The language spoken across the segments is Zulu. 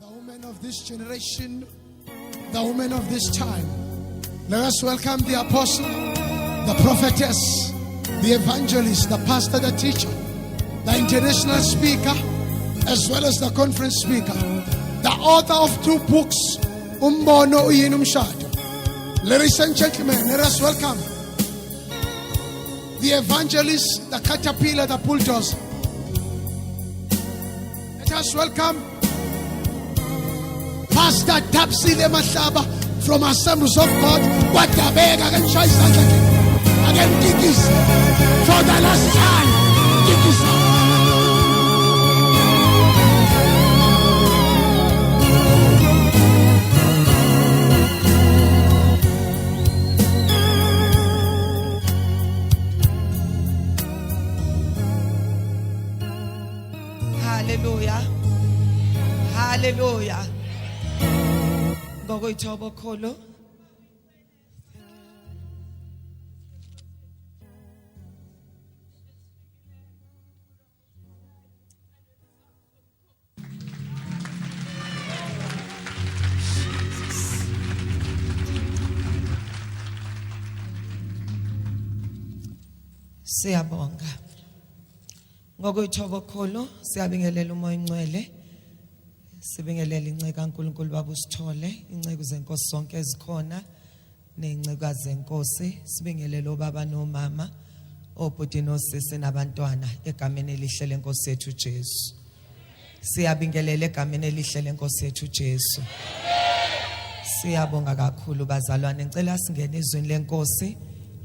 The woman of this generation, the woman of this time. Let us welcome the apostle, the prophetess, the evangelist, the pastor, the teacher, the international speaker, as well as the conference speaker, the author of two books, Umbono Uyini Umshado. Ladies and gentlemen, let us welcome the evangelist, the caterpillar, the bulldozer. Let us welcome Pastor Tapsile Mahlaba from Assemblies of God. KwaDabeka ake nishaye isandla nje. Ake nitikise. For the last time. Tikisa. Hallelujah. Hallelujah. Ngokuyithoba okukhulu. Siyabonga. Ngokuyithoba okukhulu siyabingelela uMoya oNgcwele. Sibingelela inceka kaNkuluNkulu baba usithole, inceku zenkosi zonke ezikhona nezincekazi zenkosi. Sibingelele obaba nomama, obhuti nosisi nabantwana egameni elihle lenkosi yethu Jesu. Siyabingelela egameni elihle lenkosi yethu Jesu. Siyabonga kakhulu bazalwane. Ngicela singene ezwini lenkosi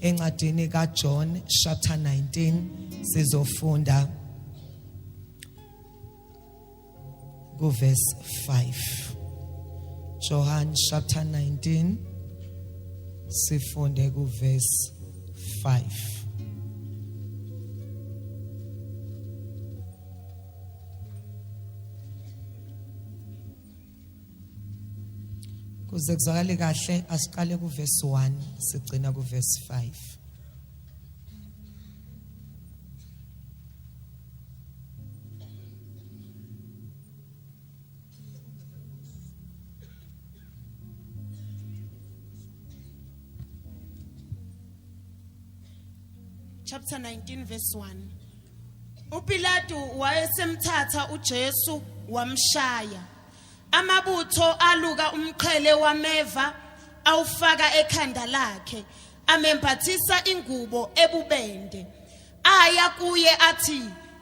encwadini kaJohn chapter 19 sizofunda kuverse 5. Johann chapter 19 sifunde kuverse 5. Kuze kuzwakale kahle asiqale kuverse 1 sigcina kuverse 5. Chapter 19 verse 1. uPilatu wayesemthatha uJesu wamshaya. Amabutho aluka umqhele wameva awufaka ekhanda lakhe, amembathisa ingubo ebubende. Aya kuye athi,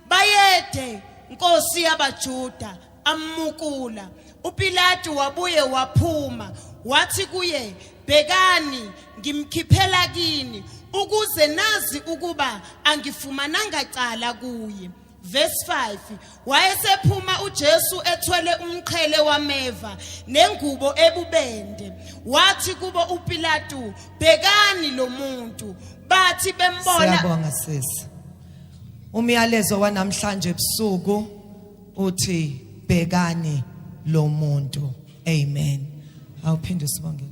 Bayede, Nkosi yabaJuda, ammukula. UPilatu wabuye waphuma, wathi kuye, Bhekani, ngimkhiphela kini, ukuze nazi ukuba angifumananga cala kuye. Verse 5 Wayesephuma uJesu ethwele umqhele wameva nengubo ebubende. Wathi kubo uPilatu, Bhekani lo muntu. Bathi bembona. Siyabonga sisi. Umyalezo wanamhlanje ebusuku uthi bhekani lo muntu. Amen. Awuphinde sibonge.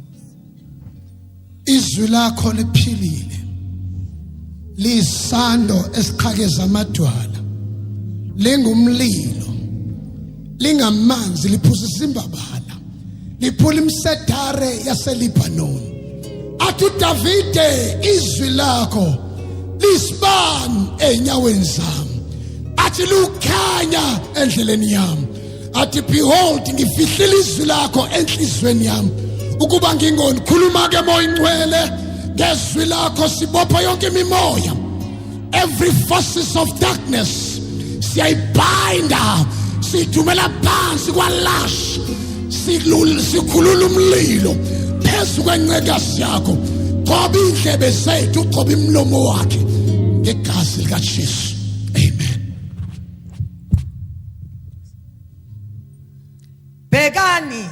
Izwi lakho liphilile. Lisando esiqhakeza amadwala. Lingumlilo. Lingamanzi liphuzisa imbabala. Liphula imsedare yaseLebanon. Athi uDavide izwi lakho lisibani enyaweni zami. Athi lukhanya endleleni yami. Athi behold ngifihlile izwi lakho enhlizweni yami ukuba ngingoni. Khuluma ke moya ingcwele ngezwi lakho, sibopha yonke imimoya, every forces of darkness siyayibinda, sithumela phansi kwalash, sikhulula umlilo phezu kwencekazi yakho. Gcoba indlebe zethu, ugcoba imlomo wakhe ngegazi likaJesu. Amen. Bhekani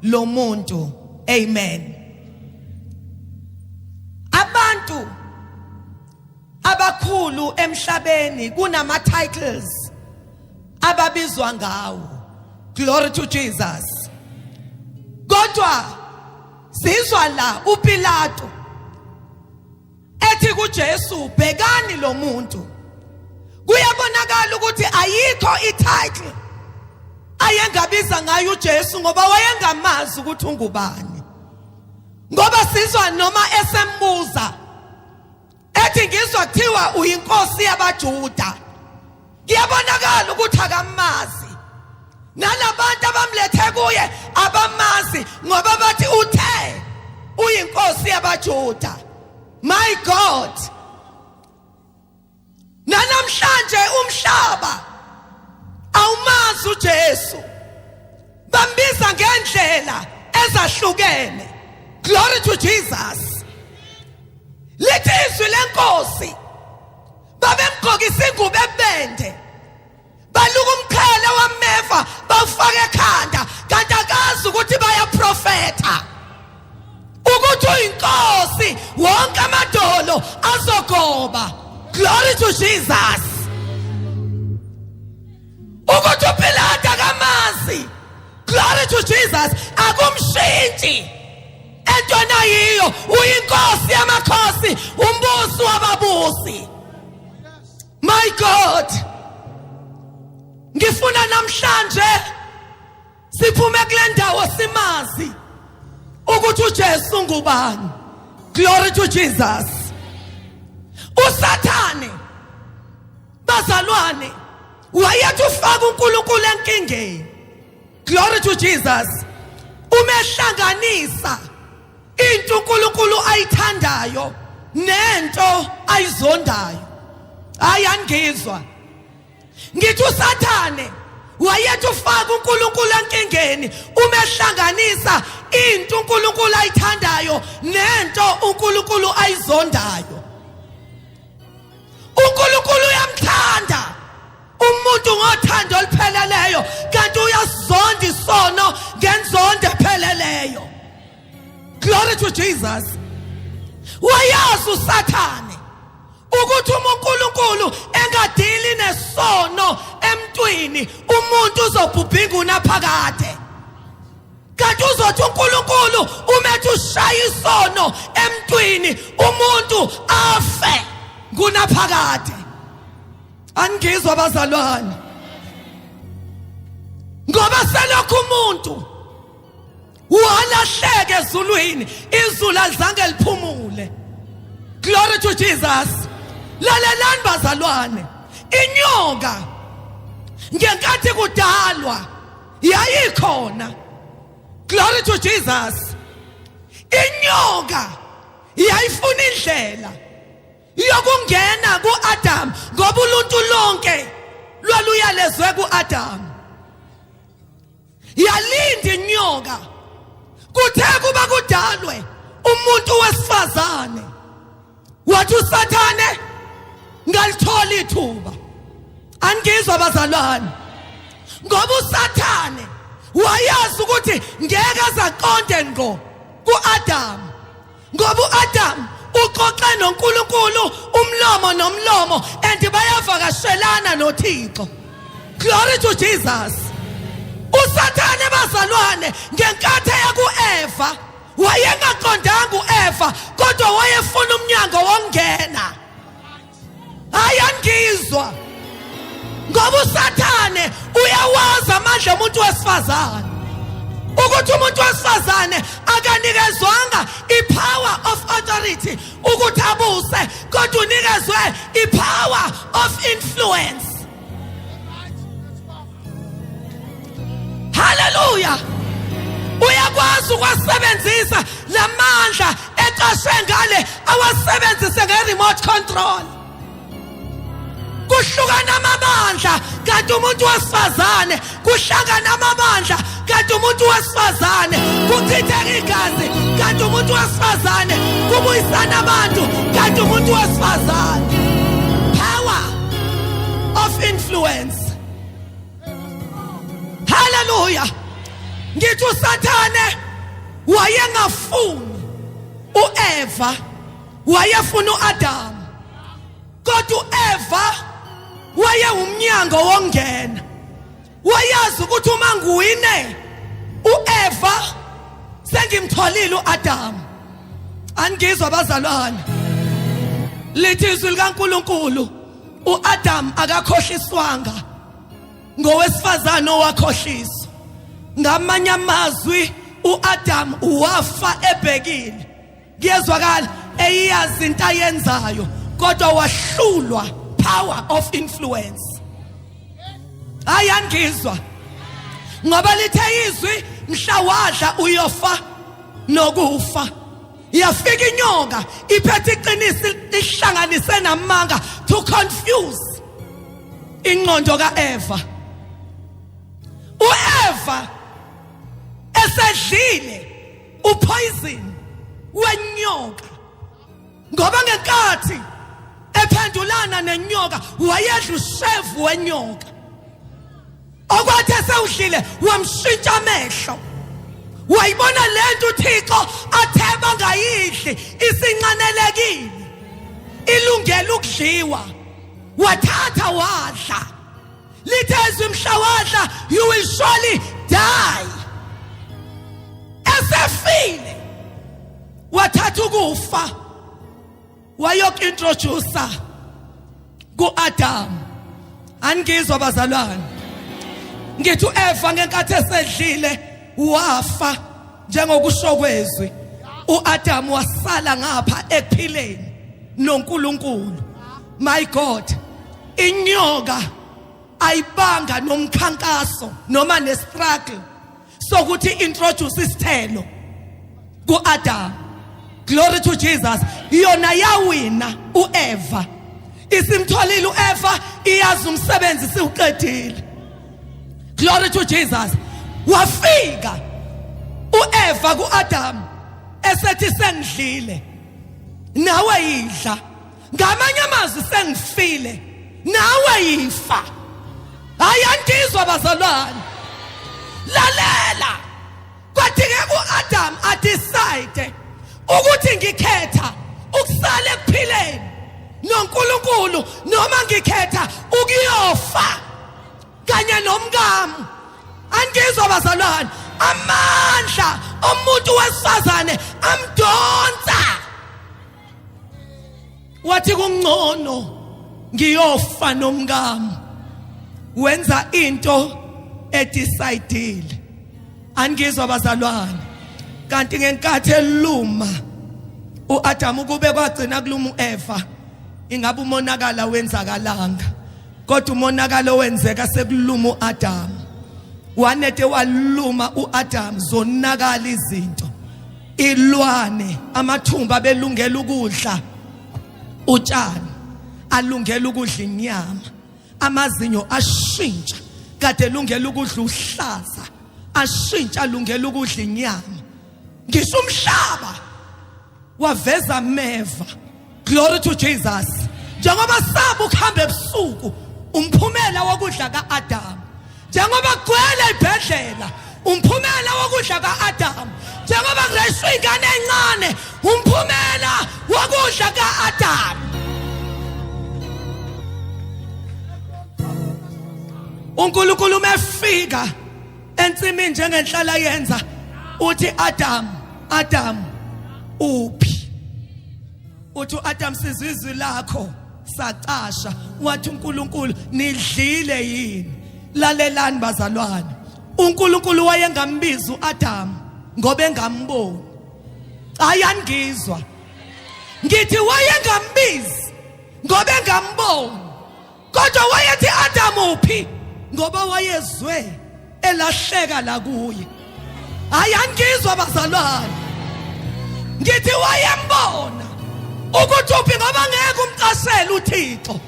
lo muntu. Amen. Abantu abakhulu emhlabeni kunama titles ababizwa ngawo. Glory to Jesus. Kodwa sizwa la uPilato ethi kuJesu, bhekani lo muntu. Kuyabonakala ukuthi ayikho ititle Ayengabiza ngayo uJesu ngoba wayengamazi ukuthi ungubani. Ngoba sizwa noma esembuza ethi ngizwa kuthiwa uyinkosi yabaJuda. Kuyabonakala ukuthi akamazi. Nalabantu abamlethe kuye abamazi ngoba bathi uthe uyinkosi yabaJuda. My God. Nanamhlanje umhlaba awumazi uJesu. Bambiza ngendlela ezahlukene. Glory to Jesus. Lithi izwi lenkosi babemgqokisa ingubo ebende baluka umqhele wameva bawufaka ekhanda kanti akazi ukuthi bayaprofetha ukuthi uyinkosi wonke amadolo azogoba. Glory to Jesus. Ukuthi uPilate akamazi. Glory to Jesus. Akumshintshi entweni ayiyo, uyinkosi yamakhosi, umbusi wababusi. My God, ngifuna namhlanje siphume kule ndawo simazi ukuthi uJesu ngubani. Glory to Jesus. uSathane bazalwane wayethi ufaka uNkulunkulu enkingeni. Glory to Jesus. Umehlanganisa into uNkulunkulu ayithandayo nento ayizondayo. Hayi, angizwa ngithi uSathane wayethi ufaka uNkulunkulu enkingeni umehlanganisa into uNkulunkulu ayithandayo nento uNkulunkulu ayizondayo. uNkulunkulu uyamthanda umuntu ngothando olupheleleyo, kanti uyasizonda isono ngenzondo epheleleyo. Glory to Jesus. Wayazi uSathane ukuthi uma uNkulunkulu engadili nesono emntwini, umuntu uzobhubha ingunaphakade. Kanti uzothi uNkulunkulu uma ethi ushaya isono emntwini, umuntu afe ngunaphakade. Angizwa bazalwane, ngoba selokhu umuntu walahleka ezulwini, izulu alizange liphumule. Glory to Jesus. Lalelani bazalwane, inyoka ngenkathi kudalwa yayikhona. Glory to Jesus. Inyoka yayifuna indlela yokungena kuAdam, ngoba uluntu lonke lwaluyalezwe kuAdam. Yalinda inyoka, kuthe kuba kudalwe umuntu wesifazane, wathi uSathane ngalithola ithuba. Angizwa bazalwane, ngoba uSathane wayazi ukuthi ngeke azaqonde ngqo kuAdam, ngoba uAdam uxoxe noNkulunkulu umlomo nomlomo, and bayavakashelana noThixo. Glory to Jesus. uSathane bazalwane ngenkathi eya kuEva wayengaqondanga uEva, kodwa wayefuna umnyango wokungena. Hayi, angizwa, ngoba uSathane uyawazi amandla omuntu wesifazane, ukuthi umuntu wesifazane akanikezwanga i-power of authority ukuthi abuse, kodwa unikezwe i-power of influence. Haleluya. Uyakwazi ukwasebenzisa lamandla ecashe ngale, awasebenzise nge-remote control. Kuhlukana amabandla kanti umuntu wesifazane, kuhlangana amabandla kanti umuntu wesifazane, kuchitheka igazi kanti umuntu wesifazane, kubuyisana abantu kanti umuntu wesifazane. Power of influence. Haleluya. Ngithi uSathane wayengafuni uEva, wayefuna uAdam, kodwa uEva wayewumnyango wongena. Wayazi ukuthi uma ngiwine uEva sengimtholile uAdam. Angizwa abazalwane, lithi izwi likaNkuluNkulu uAdam akakhohliswanga ngowesifazane owakhohliswa. Ngamanye amazwi uAdam wafa ebhekile. Kuyezwakala eyazi into ayenzayo kodwa wahlulwa power of influence. Hayi angizwa. Ngoba lithe izwi mhla wadla uyofa nokufa. Yafika inyoka iphethe iqiniso ihlanganise namanga to confuse ingqondo kaEva. uEva esedlile upoison wenyoka ngoba ngenkathi ephendulana nenyoka wayedla ushevu wenyoka okwathi esewudlile wamshintsha amehlo wayibona lento uThixo athe bangayidli isincanelekile ilungela ukudliwa wathatha wadla lithe izwi mhla wadla you will surely die esefile wathatha ukufa wayokintroducer kuAdam angizwa bazalwane ngithi uEva ngenkathi esedlile wafa njengokusho kwezwi uAdam wasala ngapha ekuphileni noNkulunkulu. My God, inyoka ayibanga nomkhankaso noma nestruggle sokuthi introduce isithelo kuAdam. Glory to Jesus. Yona yawina uEva, isimtholile uEva, iyazi umsebenzi siwuqedile. Glory to Jesus. Wafika uEva kuAdam esethi sengidlile nawe yidla, ngamanye amazwi sengifile nawe yifa. Hayi andizwa bazalwane, lalela. Kwadingeka uAdam adecide ukuthi ngikhetha ukusala ekuphileni noNkulunkulu noma ngikhetha ukuyofa kanye nomkami. Angizwa bazalwane, amandla omuntu wesifazane amdonsa wathi kungcono ngiyofa nomkami. Wenza into edecide. Angizwa bazalwane, kanti ngenkathi eluma uAdam ukube kwagcina kuluma uEva ingabe umonakala wenzakalanga, kodwa umonakalo wenzeka sekuluma uAdam. Wanete waluma uAdam, zonakala izinto. Ilwane amathumba abelungela ukudla utshani alungela ukudla inyama, amazinyo ashintsha kade elungela ukudla uhlaza ashintsha alungela ukudla inyama. Ngisho umhlaba waveza meva. Glory to Jesus. Njengoba saba ukuhamba ebusuku umphumela wokudla kaAdam, njengoba kugcwele ibhedlela umphumela wokudla kaAdam, njengoba kureshwa ingane encane umphumela wokudla kaAdam. uNkulunkulu umefika ensimini njengenhlala yenza uthi Adam, Adam uphi? Uthi uAdam sizwe izwi lakho sacasha. Wathi uNkulunkulu nidlile yini? Lalelani bazalwane, uNkulunkulu wayengambiza uAdam ngoba engamboni. Ayangizwa ngithi wayengambizi ngoba engamboni, kodwa wayethi Adam uphi ngoba wayezwe elahleka la kuye. Hayi angizwa bazalwane, ngithi wayembona ukuthi uphi ngoba ngeke umcashele uThixo.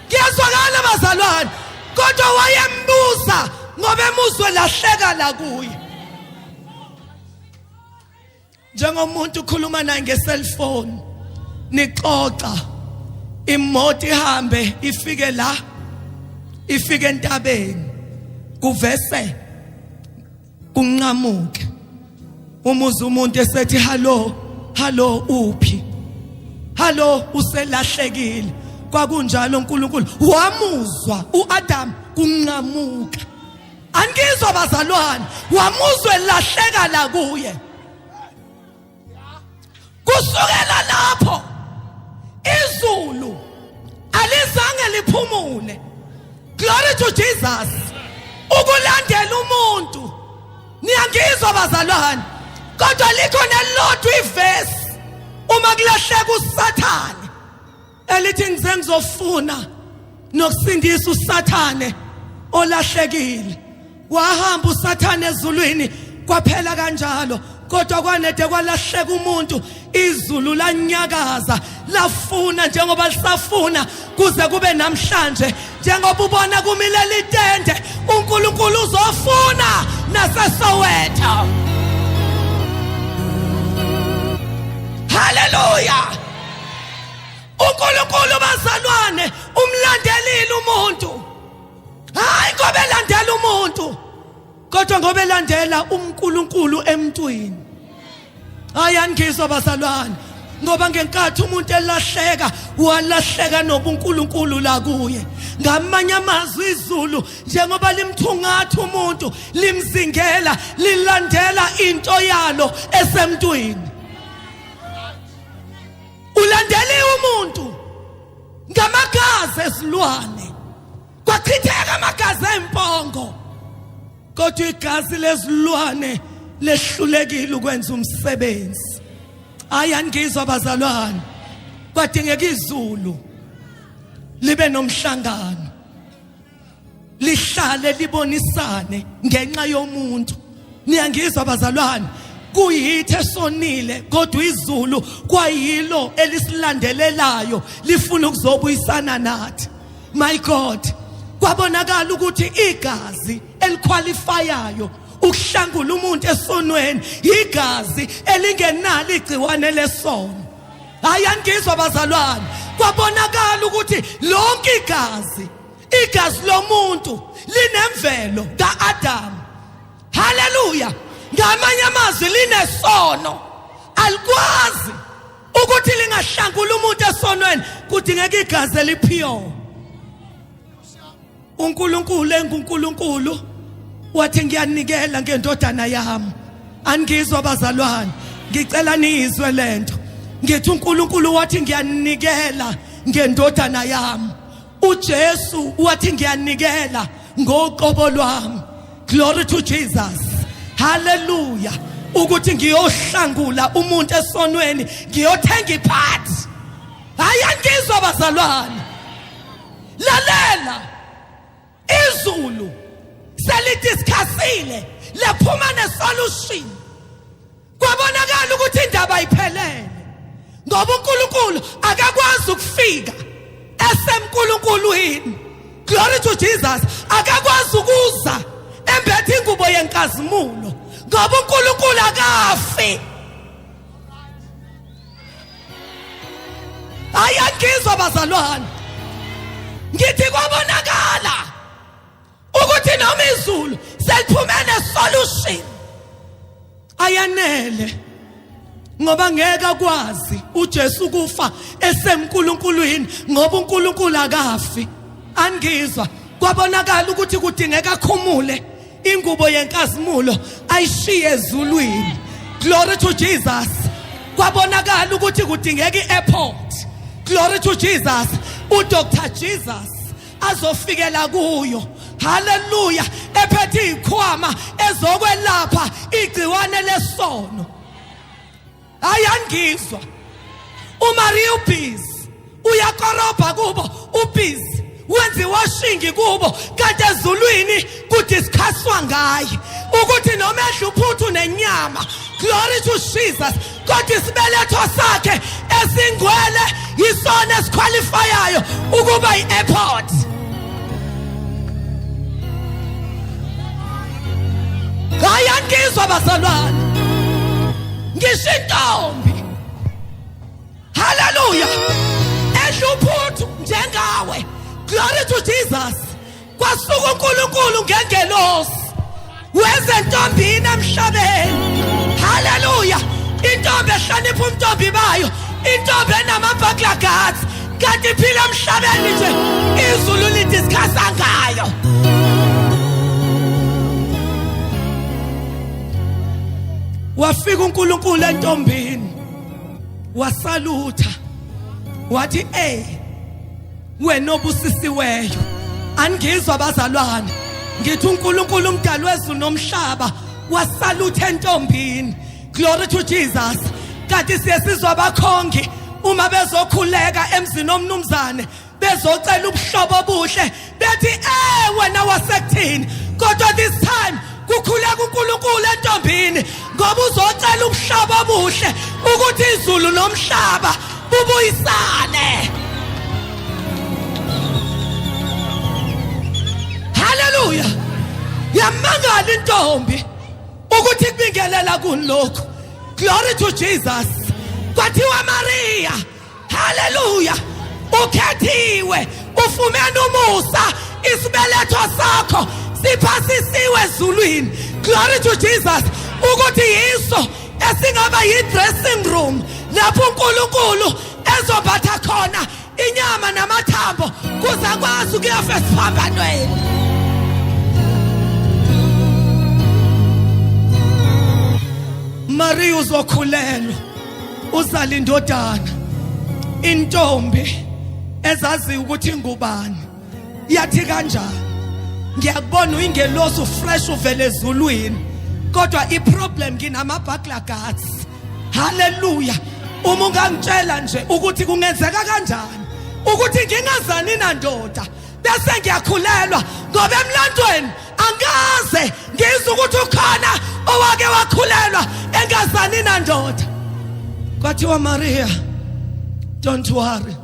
Kuyezwakala bazalwane, kodwa wayembuza ngoba emuzwe lahleka la kuye. Njengomuntu ukhuluma naye ngecellphone nixoxa, imoto ihambe ifike la, ifike entabeni, kuvese kunqamuke, umuze umuntu esethi hallo hallo uphi, hallo uselahlekile. Kwakunjalo uNkulunkulu wamuzwa uAdam kunqamuka. Angizwa bazalwane, wamuzwe lahleka la kuye. Kusukela lapho izulu alizange liphumule. Glory to Jesus. Ukulandela umuntu. Niyangizwa bazalwane? Kodwa likhona elilodwa ivesi uma kulahleka uSathane elithi ngize ngizofuna nokusindisa uSathane olahlekile. Wahamba uSathane ezulwini kwaphela kanjalo, kodwa kwanede kwalahleka umuntu, izulu lanyakaza lafuna njengoba lisafuna kuze kube namhlanje. Njengoba ubona kumile itende, uNkulunkulu uzofuna naseSoweto. Haleluya! uNkulunkulu bazalwane umlandelile umuntu, hayi ngoba elandela umuntu, kodwa ngoba elandela uNkulunkulu emntwini. Hayi, angizwa bazalwane, ngoba ngenkathi umuntu elahleka walahleka nobuNkulunkulu la kuye. Ngamanye amazwi, izulu njengoba limthungatha umuntu, limzingela, lilandela into yalo esemntwini. Ulandeliwe umuntu ngamagazi esilwane, kwachitheka amagazi empongo, kodwa igazi lezilwane lehlulekile ukwenza umsebenzi. Hayi, angizwa bazalwane, kwadingeka izulu libe nomhlangano, lihlale libonisane ngenxa yomuntu. Niyangizwa bazalwane? Kuyithi esonile, kodwa izulu kwayilo elisilandelelayo, lifuna ukuzobuyisana nathi. My God, kwabonakala ukuthi igazi eliqualifyayo ukuhlangula umuntu esonweni igazi elingenalo igciwane lesono. Hayi, angizwa bazalwane, kwabonakala ukuthi lonke igazi lomuntu linemvelo kaAdam. Haleluya! Ngamanye amazwi, linesono, alikwazi ukuthi lingahlangula umuntu esonweni, kudingeka igazi elipure. uNkulunkulu enguNkulunkulu wathi ngiyanikela ngendodana yami. Angizwa bazalwane, ngicela niyizwe lento. Ngithi uNkulunkulu wathi ngiyanikela ngendodana yami. uJesu wathi ngiyanikela ngoqobo lwami. Glory to Jesus, hallelujah! Ukuthi ngiyohlangula umuntu esonweni, ngiyothenga ipart. Hayi, angizwa bazalwane, lalela, izulu selidiscussile, lephuma nesolution. Kwabonakala ukuthi indaba iphelele, ngoba uNkulunkulu akakwazi ukufika esemNkulunkulwini. Glory to Jesus! Akakwazi ukuza embethe ingubo yenkazimulo, ngoba uNkulunkulu akafi. Ayangizwa bazalwane, ngithi kwabonakala ukuthi noma izulu seliphume nesolution ayanele, ngoba ngeke akwazi uJesu kufa esemNkulunkulwini, ngoba uNkulunkulu akafi. Angizwa, kwabonakala ukuthi kudingeka akhumule ingubo yenkazimulo ayishiye ezulwini. Glory to Jesus! Kwabonakala ukuthi kudingeka i-airport, glory to Jesus, uDr Jesus azofikela kuyo, haleluya, ephethe izikhwama ezokwelapha igciwane lesono. Hayi, angizwa, uMaria ubusy uyakorobha kubo, ubusy wenza iwashing kubo, kanti ezulwini kudiscusswa ngaye ukuthi noma edla uphuthu nenyama, glory to Jesus, kodwa isibeletho sakhe esingcwele yisona esiqualifyayo ukuba i-airport. Hayi, angizwa bazalwane, ngisho intombi, haleluya, edla uphuthu njengawe, glory to Jesus, kwasuka uNkulunkulu ngengelosi wezentombini emhlabeni, haleluya, intombi ehlonipha umntombi bayo, intombi enama-burglar guards, kanti iphila emhlabeni nje, izulu lidiscussa ngayo. Wafika uNkulunkulu entombini, wasalutha, wathi, "Eh, wena obusisiweyo." Angizwa bazalwane, ngithi uNkulunkulu umdali wezulu nomhlaba. Wasalutha entombini. Glory to Jesus. Kanti siye sizwa abakhongi uma bezokhuleka emzini omnumzane bezocela ubuhlobo obuhle bethi eh wena wasekuthini, kodwa this time kukhuleka uNkulunkulu entombini ngoba uzocela ubuhlobo obuhle ukuthi izulu nomhlaba bubuyisane. Haleluya. Yamangala intombi ukuthi kubingelela kuni lokhu. Glory to Jesus. Kwathiwa Maria, haleluya, ukhethiwe, ufumene umusa, isibeletho sakho siphasisiwe ezulwini. Glory to Jesus. Ukuthi yiso esingaba yi-dressing room lapho uNkulunkulu ezombatha khona inyama namathambo kuze akwazi ukuyafa esiphambanweni. Maria uzokhulelwa uzala indodana, intombi ezaziyo ukuthi ingubani. Yathi kanjani, ngiyakubona uyingelosi ufresh uvele ezulwini, kodwa iproblem nginama-burglar guards. Haleluya. Uma ungangitshela nje ukuthi kungenzeka kanjani ukuthi ngingazani nandoda bese ngiyakhulelwa, ngoba emlandweni angikaze ngizwe ukuthi ukhona owake wakhulelwa engazani nandoda. Kwathiwa Maria, don't worry,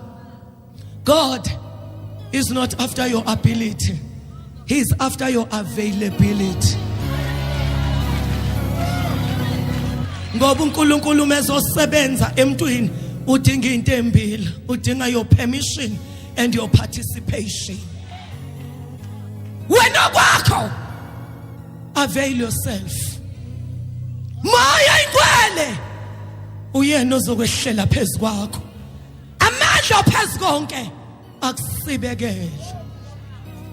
God is not after your ability, he is after your availability. Ngoba uNkulunkulu mezosebenza emntwini udinga into embili, udinga your permission and your participation. Wena kwakho avail yourself. Moya ingcwele uyena ozokwehlela phezu kwakho, amandla phezu konke akusibekele.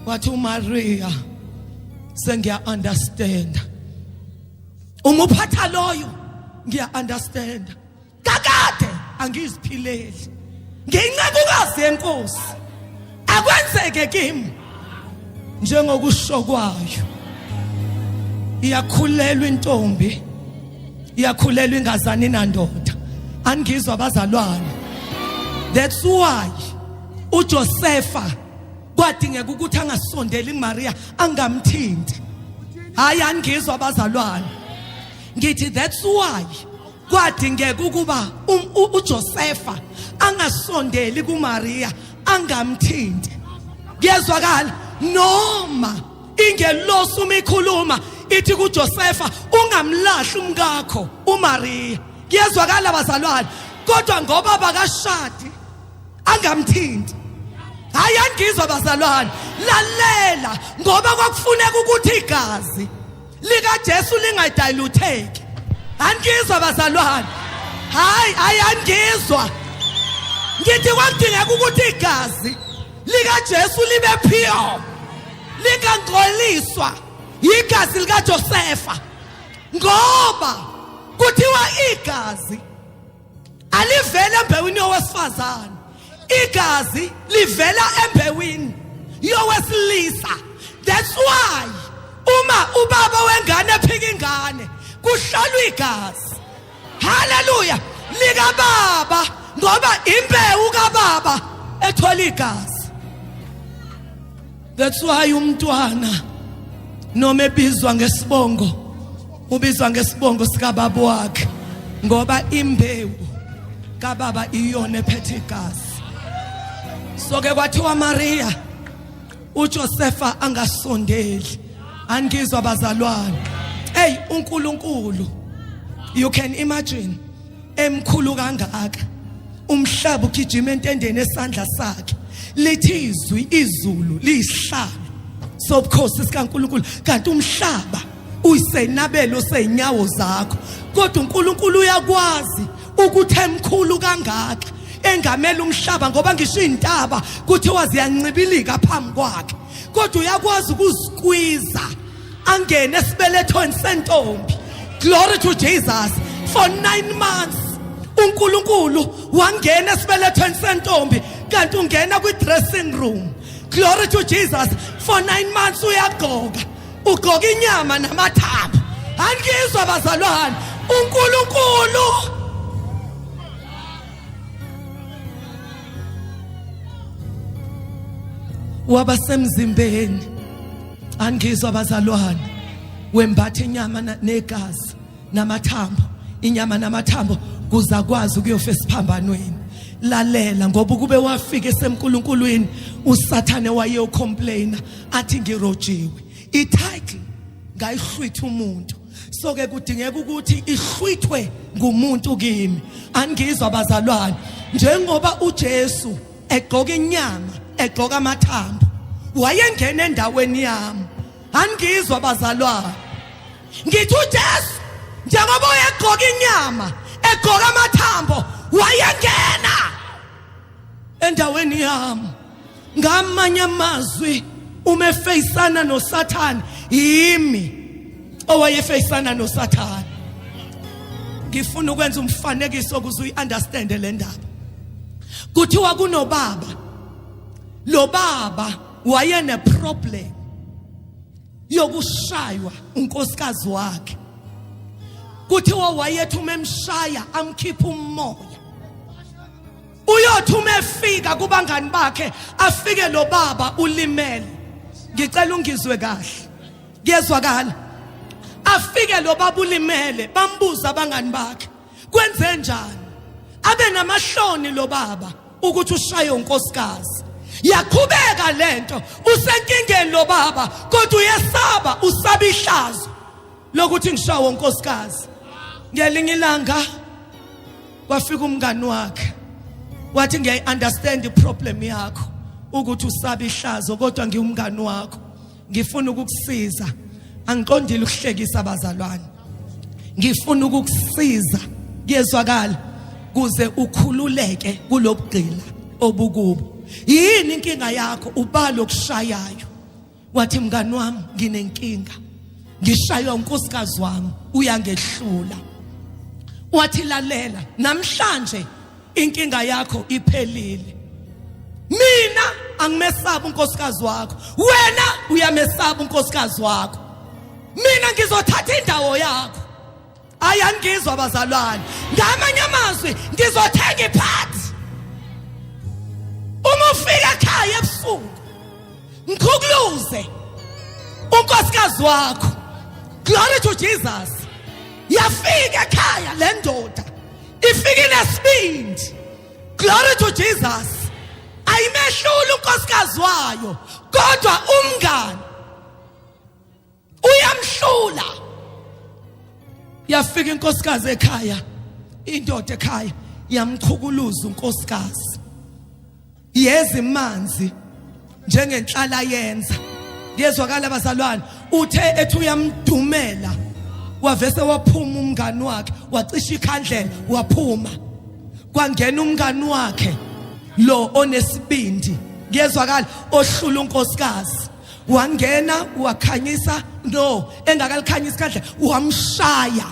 Wathi uMaria, sengiya understand uma uphatha loyo, ngiya understand. Kakade angiziphileli, ngiyincekukazi yenkosi, akwenzeke kimi njengokusho kwayo. Iyakhulelwa intombi, iyakhulelwa ingazani nandoda. Angizwa abazalwane. That's why uJosepha kwadingeka ukuthi angasondeli kuMaria, angamthinti. Hayi, angizwa abazalwane. Ngithi that's why kwadingeka ukuba uJosepha angasondeli kuMaria, angamthinti. Kuyezwakala noma ingelosi uma ikhuluma ithi kuJosepha ungamlahli umkakho uMaria. Kuyezwakala bazalwane, kodwa ngoba bakashadi angamthinti. Hayi, angizwa bazalwane, lalela, ngoba kwakufuneka ukuthi igazi likaJesu lingadilutheki. Angizwa bazalwane, hayi hayi, angizwa. Ngithi kwakudingeka ukuthi igazi likaJesu libe pure, lingangcoliswa igazi likaJosefa, ngoba kuthiwa igazi alivele embewini yowesifazane, igazi livela embewini yowesilisa. That's why uma ubaba wengane ephika ingane kuhlolwa igazi, haleluya, likababa, ngoba imbewu kababa ethola igazi. That's why umntwana noma ebizwa ngesibongo ubizwa ngesibongo sikababa wakhe, ngoba imbewu kababa iyona ephethe igazi. So ke kwathiwa Maria, uJosepha angasondeli. Angizwa bazalwane. Hey, uNkulunkulu, you can imagine, emkhulu kangaka, umhlaba ugijima entendeni esandla sakhe. Lithi izwi, izulu liyisihlalo sobukhosi sikaNkulunkulu, kanti umhlaba uyisenabelo seyinyawo zakho. Kodwa uNkulunkulu uyakwazi ukuthi emkhulu kangaka engamela umhlaba, ngoba ngisho izintaba kuthiwa ziyancibilika phambi kwakhe, kodwa uyakwazi ukuzikwiza angene esibelethweni sentombi. Glory to Jesus. For 9 months uNkulunkulu wangena esibelethweni sentombi, kanti ungena kwi dressing room. Glory to Jesus. For 9 months uyagqoka, ugqoka inyama namathambo. Angizwa bazalwane, uNkulunkulu wabasemzimbeni. Angizwa bazalwane, wembatha inyama negazi namathambo, inyama namathambo kuzakwazi ukuyofa esiphambanweni. Lalela, ngoba ukube wafika esemNkuluNkulwini uSathane wayeyocomplaina athi ngirojiwe. I-title ngayihlwitha umuntu, so ke kudingeka ukuthi ihlwithwe ngumuntu kimi. Angizwa bazalwane, njengoba uJesu egqoka inyama egqoka amathambo wayengena endaweni yami. Angizwa bazalwane, ngithi uJesu njengoba uyegqoka inyama egqoka amathambo wayengena endaweni yami. Ngamanye amazwi, uma efeyisana noSathane, yimi owayefeyisana noSathane. Ngifuna ukwenza umfanekiso ukuze uyiunderstand le ndaba. Kuthiwa kunobaba, lo baba wayene problem yokushaywa unkosikazi wakhe. Kuthiwa wayethi uma emshaya amkhipha umoya, uyothi uma efika kubangani bakhe afike lo baba ulimele. Ngicela ungizwe kahle, kuyezwakala? Afike lo baba ulimele, bambuza abangani bakhe kwenze njani, abe namahloni lo baba ukuthi ushaye unkosikazi. Yaqhubeka lento, usenkingeni lo baba, kodwa uyesaba, usaba ihlazo lokuthi ngishawe unkosikazi. Ngelinye ilanga kwafika umngani wakhe wathi ngiyayi-understand iproblem yakho ukuthi usaba ihlazo, kodwa ngiwumngani wakho ngifuna ukukusiza. Angiqondile ukuhlekisa abazalwane, ngifuna ukukusiza, kuyezwakala, kuze ukhululeke kulobugqila obukubo. Yini inkinga yakho? Ubalo okushayayo. Wathi mngani wami nginenkinga, ngishaywa unkosikazi wami, uyangehlula. Wathi lalela, namhlanje inkinga yakho iphelile. Mina angimesabi unkosikazi wakho, wena uyamesaba unkosikazi wakho, mina ngizothatha indawo yakho. Ayangizwa abazalwane, ngamanye amazwi ngizothenga iphathi. Uma ufika ekhaya ebusuku ngikhukuluze unkosikazi wakho. Glory to Jesus. Yafika ekhaya le ndoda, ifike nesibindi. Glory to Jesus. Ayimehlula unkosikazi wayo, kodwa umngani uyamhlula. Yafika inkosikazi ekhaya, indoda ekhaya yamchukuluza unkosikazi, yeza imanzi njengenhlala yenza. Kuyezwakala bazalwane? Uthe ethi uyamdumela, wavese waphuma umngani wakhe, wacisha ikhandlela waphuma, kwangena umngani wakhe lo onesibindi, kuyezwakala, ohlula unkosikazi. Wangena wakhanyisa, no engakalikhanyisa ikhandlela wamshaya,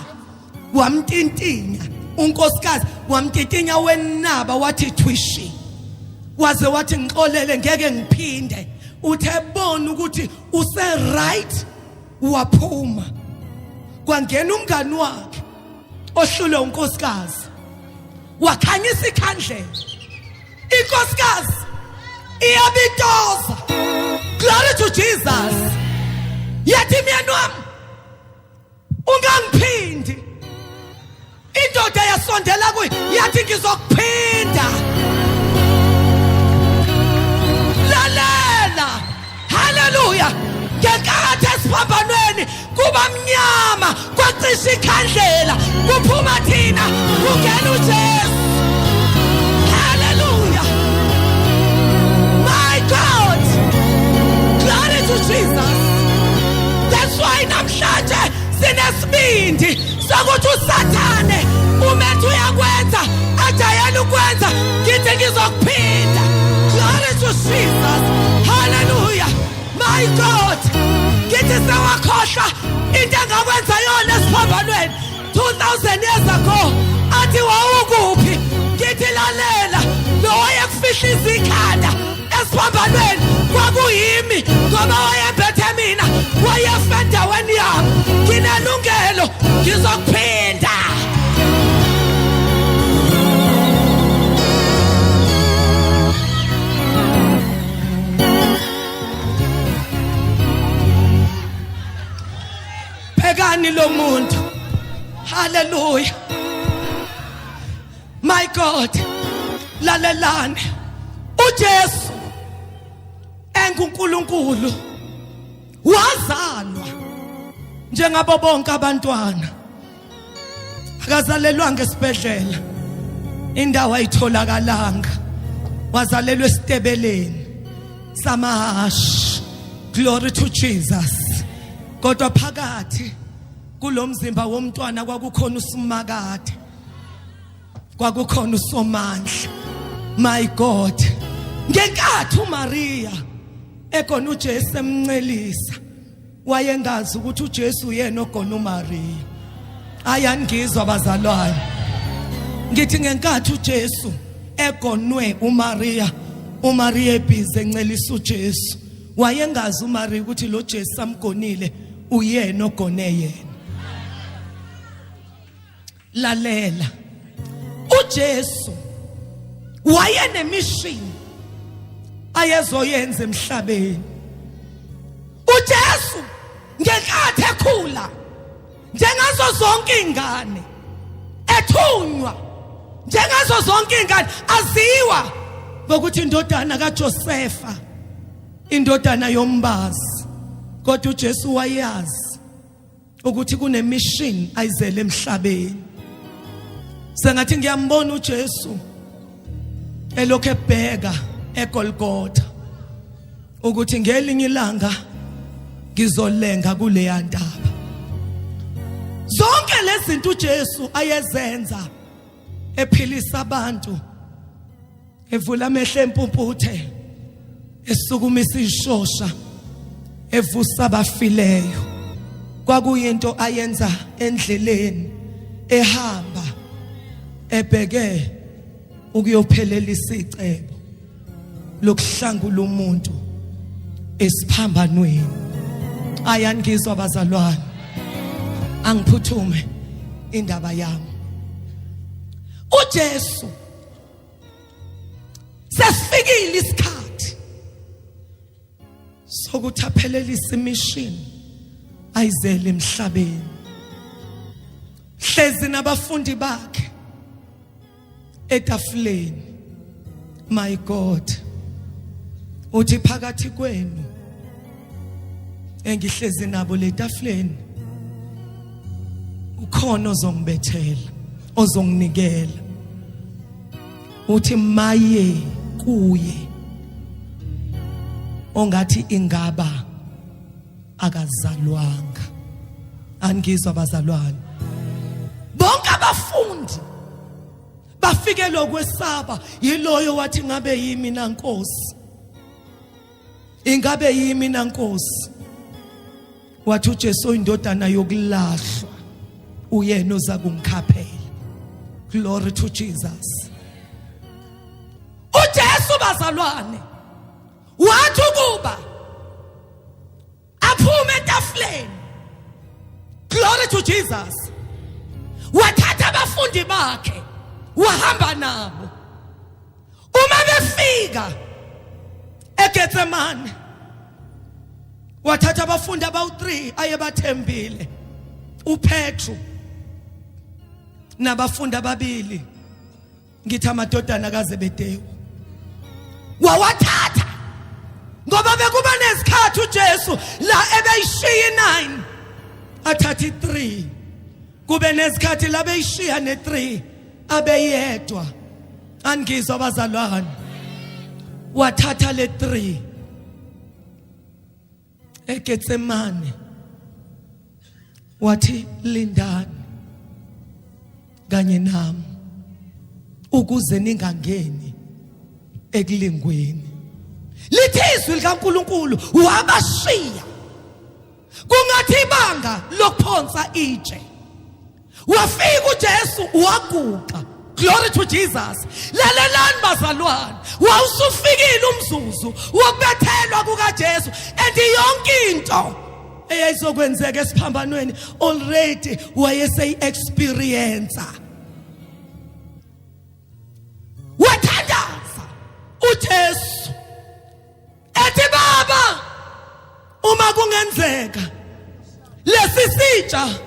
wamtintinya unkosikazi, wamtintinya wenaba, wathi thwishi, waze wathi ngixolele ngeke ngiphinde. Uthe bona ukuthi use right, waphuma, kwangena umngani wakhe ohlule unkosikazi, wakhanyisa ikhandlela, inkosikazi iyabitoza. Glory to Jesus. Yathi myeni wami ungangiphindi. Indoda yasondela kuye yathi ngizokuphinda. Lalela, haleluya. Ngenkathi esiphambanweni kuba mnyama, kwacisha ikhandlela, kuphuma thina, kungena uJesu. Haleluya, my God, glory to Jesus. That's why namhlanje sinesibindi sokuthi uSathane umethu uyakwenza ajayela ukwenza, ngithi ngizokuphinda. Glory to Jesus, hallelujah, my God. Ngithi sewakhohlwa into engakwenza yona esiphambanweni 2000 years ago, athi wawukuphi? Ngithi lalela, lo wayekufihlisa ikhanda esiphambanweni kwakuyimi, ngoba wayembethe mina, wayefa endaweni yami. Nginelungelo. Ubani lo muntu? Hallelujah. My God. Lalelani. uJesu enguNkulunkulu wazalwa njengabo bonke abantwana. Akazalelwanga esibhedlela. Indawo ayitholakalanga. Wazalelwa esitebeleni samahashi. Glory to Jesus. Kodwa phakathi kulomzimba womntwana kwakukhona uSimakade. Kwakukhona uSomandla. My God. Ngenkathi uMaria egona uJesu emncelisa wayengazi ukuthi uJesu uyena ogona uMaria. Ayaningizwa bazalwane. Ngithi ngenkathi uJesu egonwe uMaria, uMaria ebhizi encelisa uJesu. Wayengazi uMaria ukuthi lo Jesu amgonile uyena ogone yena. Lalela. uJesu wayenemission ayezoyenza emhlabeni. uJesu ngenkathi ekhula njengazo zonke ingane ethunywa njengazo zonke ingane aziwa ngokuthi indodana kaJosefa indodana yombazi, kodwa uJesu wayazi ukuthi kunemission ayizele emhlabeni. Sengathi ngiyambona uJesu elokhu ebheka eGolgotha ukuthi ngelinye ilanga ngizolenga kuleya ntaba. Zonke lezi zinto uJesu ayezenza, ephilisa abantu, evula amehlo empumputhe, esukumisa ishosha, evusa abafileyo, kwakuyinto ayenza endleleni ehamba ebheke ukuyophelelisa icebo lokuhlangula umuntu esiphambanweni. Ayangizwa bazalwane, angiphuthume indaba yami. uJesu sesifikile isikhathi sokuthi aphelelise imission ayizele emhlabeni. Hlezi nabafundi bakhe etafuleni. My God, uthi phakathi kwenu engihlezi nabo letafuleni ukhona ozongibethela, ozonginikela. Uthi maye kuye ongathi ingaba akazalwanga. Angizwa bazalwane. Bonke abafundi bafikelwa ukwesaba yiloyo wathi ngabe yimi na Nkosi, ingabe yimi na Nkosi. Wathi uJesu oyindodana yokulahlwa uyena oza kungikhaphela. Glory to Jesus. uJesu bazalwane wathi ukuba aphume etafuleni, glory to Jesus, wathatha abafundi bakhe wahamba nabo. Uma befika eGetsemane wathatha abafundi abawu3 ayebathembile, uPetru nabafundi ababili, ngithi amadodana kaZebedewu. Wawathatha ngoba bekuba nesikhathi uJesu la ebeyishiya i9 athatha i3, kube nesikhathi la beyishiya ne3 abeyedwa. Angizwa abazalwane. Wathatha le 3 eGetsemane wathi lindani kanye nami ukuze ningangeni ekulingweni. Lithi izwi likaNkuluNkulu wabashiya kungathi ibanga lokuphonsa itshe. Wafika uJesu waguqa. Glory to Jesus. Lalelani bazalwane, wawusufikile umzuzu wokubethelwa kukaJesu, and yonke into eyayizokwenzeka esiphambanweni already wayeseyi experience. Wathandaza uJesu ethi, Baba, uma kungenzeka lesi sitsha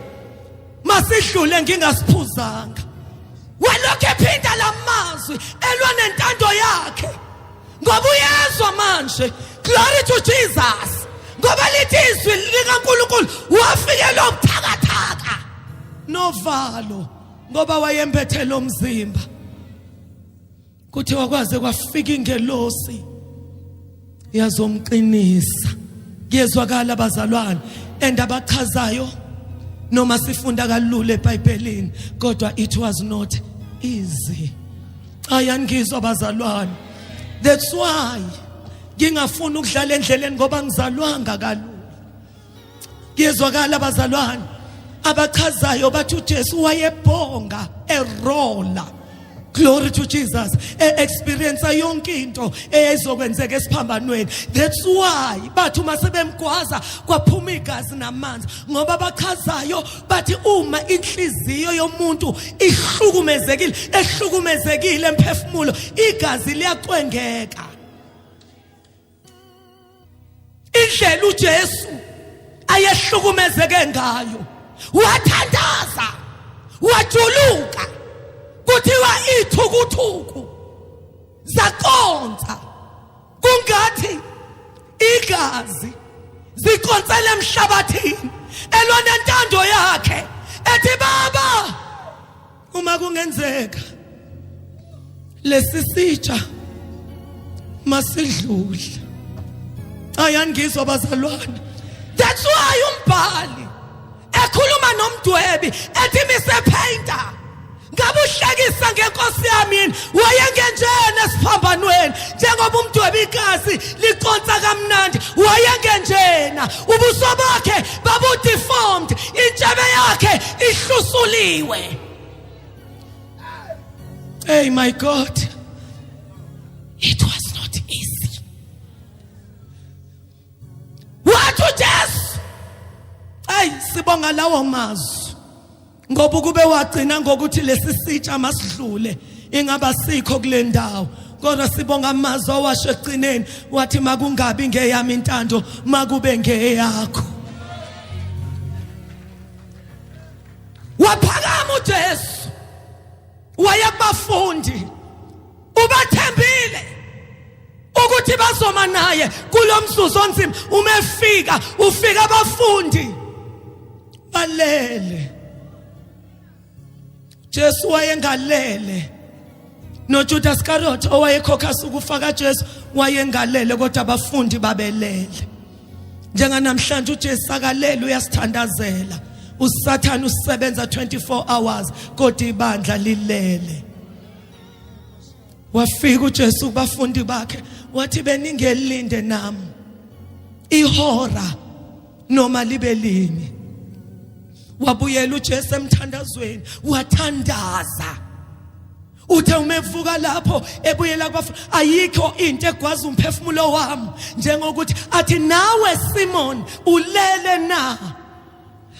masidlule ngingasiphuzanga. Walokhu ephinda lamazwi elwa nentando yakhe, ngoba uyezwa manje. Glory to Jesus. Ngoba lithi izwi likaNkulunkulu wafikelwa ubuthakathaka novalo, ngoba wayembethe lo mzimba. Kuthiwa kwaze kwafika ingelosi yazomqinisa. Kuyezwakala bazalwane, and abachazayo noma sifunda kalula eBhayibhelini, kodwa it was not easy. Ayangizwa bazalwane, that's why ngingafuni ukudlala endleleni, ngoba ngizalwanga kalula. Kuyezwakala bazalwane, abachazayo bathi uJesu wayebhonga erola. Glory to Jesus. E-experience yonke into eyayizokwenzeka esiphambanweni. That's why bathi uma sebemgwaza kwaphuma igazi namanzi, ngoba abachazayo bathi uma inhliziyo yomuntu ihlukumezekile, ehlukumezekile emphefumulo, igazi liyacwengeka. Indlela uJesu ayehlukumezeke ngayo, wathandaza wajuluka, kuthiwa ithukuthuku zaconsa kungathi igazi ziconsela emhlabathini, elwa nentando yakhe ethi baba, uma kungenzeka lesi sitsha masidlule. Ayangizwa bazalwane, that's why umbhali ekhuluma nomdwebi ethi mise painter, ngabe uhlekisa ngenkosi yami yini? Wayengenjena esiphambanweni njengoba umdwebi igazi liconsa kamnandi, wayengenjena, ubuso bakhe babu-deformed, intshebe yakhe ihlusuliwe. Hey my God, it was not easy. Wathi uJesu, ayi sibonga lawo mazwi, ngoba ukube wagcina ngokuthi lesi sitsha masidlule ingaba sikho kule ndawo, kodwa sibonga amazwi awasho ekugcineni, wathi makungabi ngeyami intando, makube ngeyakho. Waphakama uJesu waya kubafundi, ubathembile ukuthi bazoma naye kulomzuzu onzima. Uma efika, ufika abafundi balele. Jesu wayengalele, noJudas Iscariot owayekhokha ukufa kaJesu wayengalele, kodwa abafundi babelele. Njenganamhlanje uJesu akalele, uyasithandazela. USathane usebenza 24 hours, kodwa ibandla lilele. Wafika uJesu kubafundi bakhe wathi beningelinde nami ihora noma libe linye. Wabuyela uJesu emthandazweni, wathandaza. Uthe uma evuka lapho ebuyela kubafundi, ayikho into egwaza umphefumulo wami njengokuthi athi nawe Simon ulele na?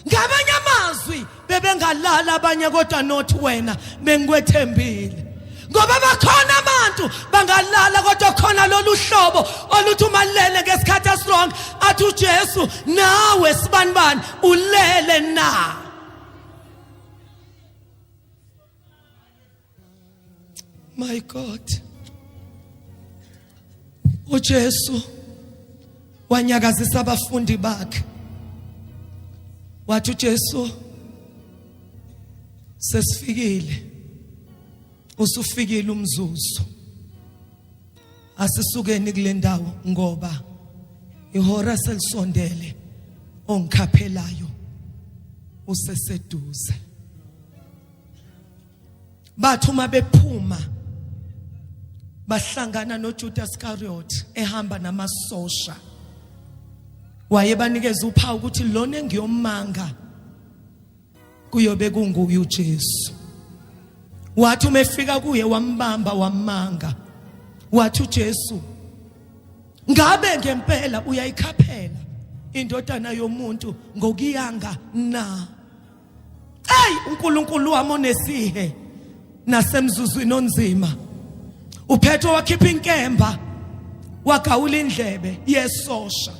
Ngamanye amazwi bebengalala abanye, kodwa not wena, bengikwethembile. Ngoba bakhona abantu bangalala, kodwa khona lolu hlobo oluthi umalele ngesikhathi esirong, athi uJesu nawe sibanibani ulele na? My God, uJesu wanyakazisa abafundi bakhe, wathi uJesu sesifikile, usufikile umzuzu, asisukeni kule ndawo ngoba ihora selisondele, ongikhaphelayo useseduze. Bathi uma bephuma bahlangana noJudas Iscariot ehamba namasosha, wayebanikeza uphawu ukuthi lona engiyomanga kuyobe kunguye uJesu. Wathi uma efika kuye wambamba wamanga, wathi uJesu ngabe ngempela uyayikhaphela indodana yomuntu ngokuyanga na? Hey, uNkulunkulu wami onesihe nasemzuzwini onzima. UPetro wakhipha inkemba wagawula indlebe yesosha,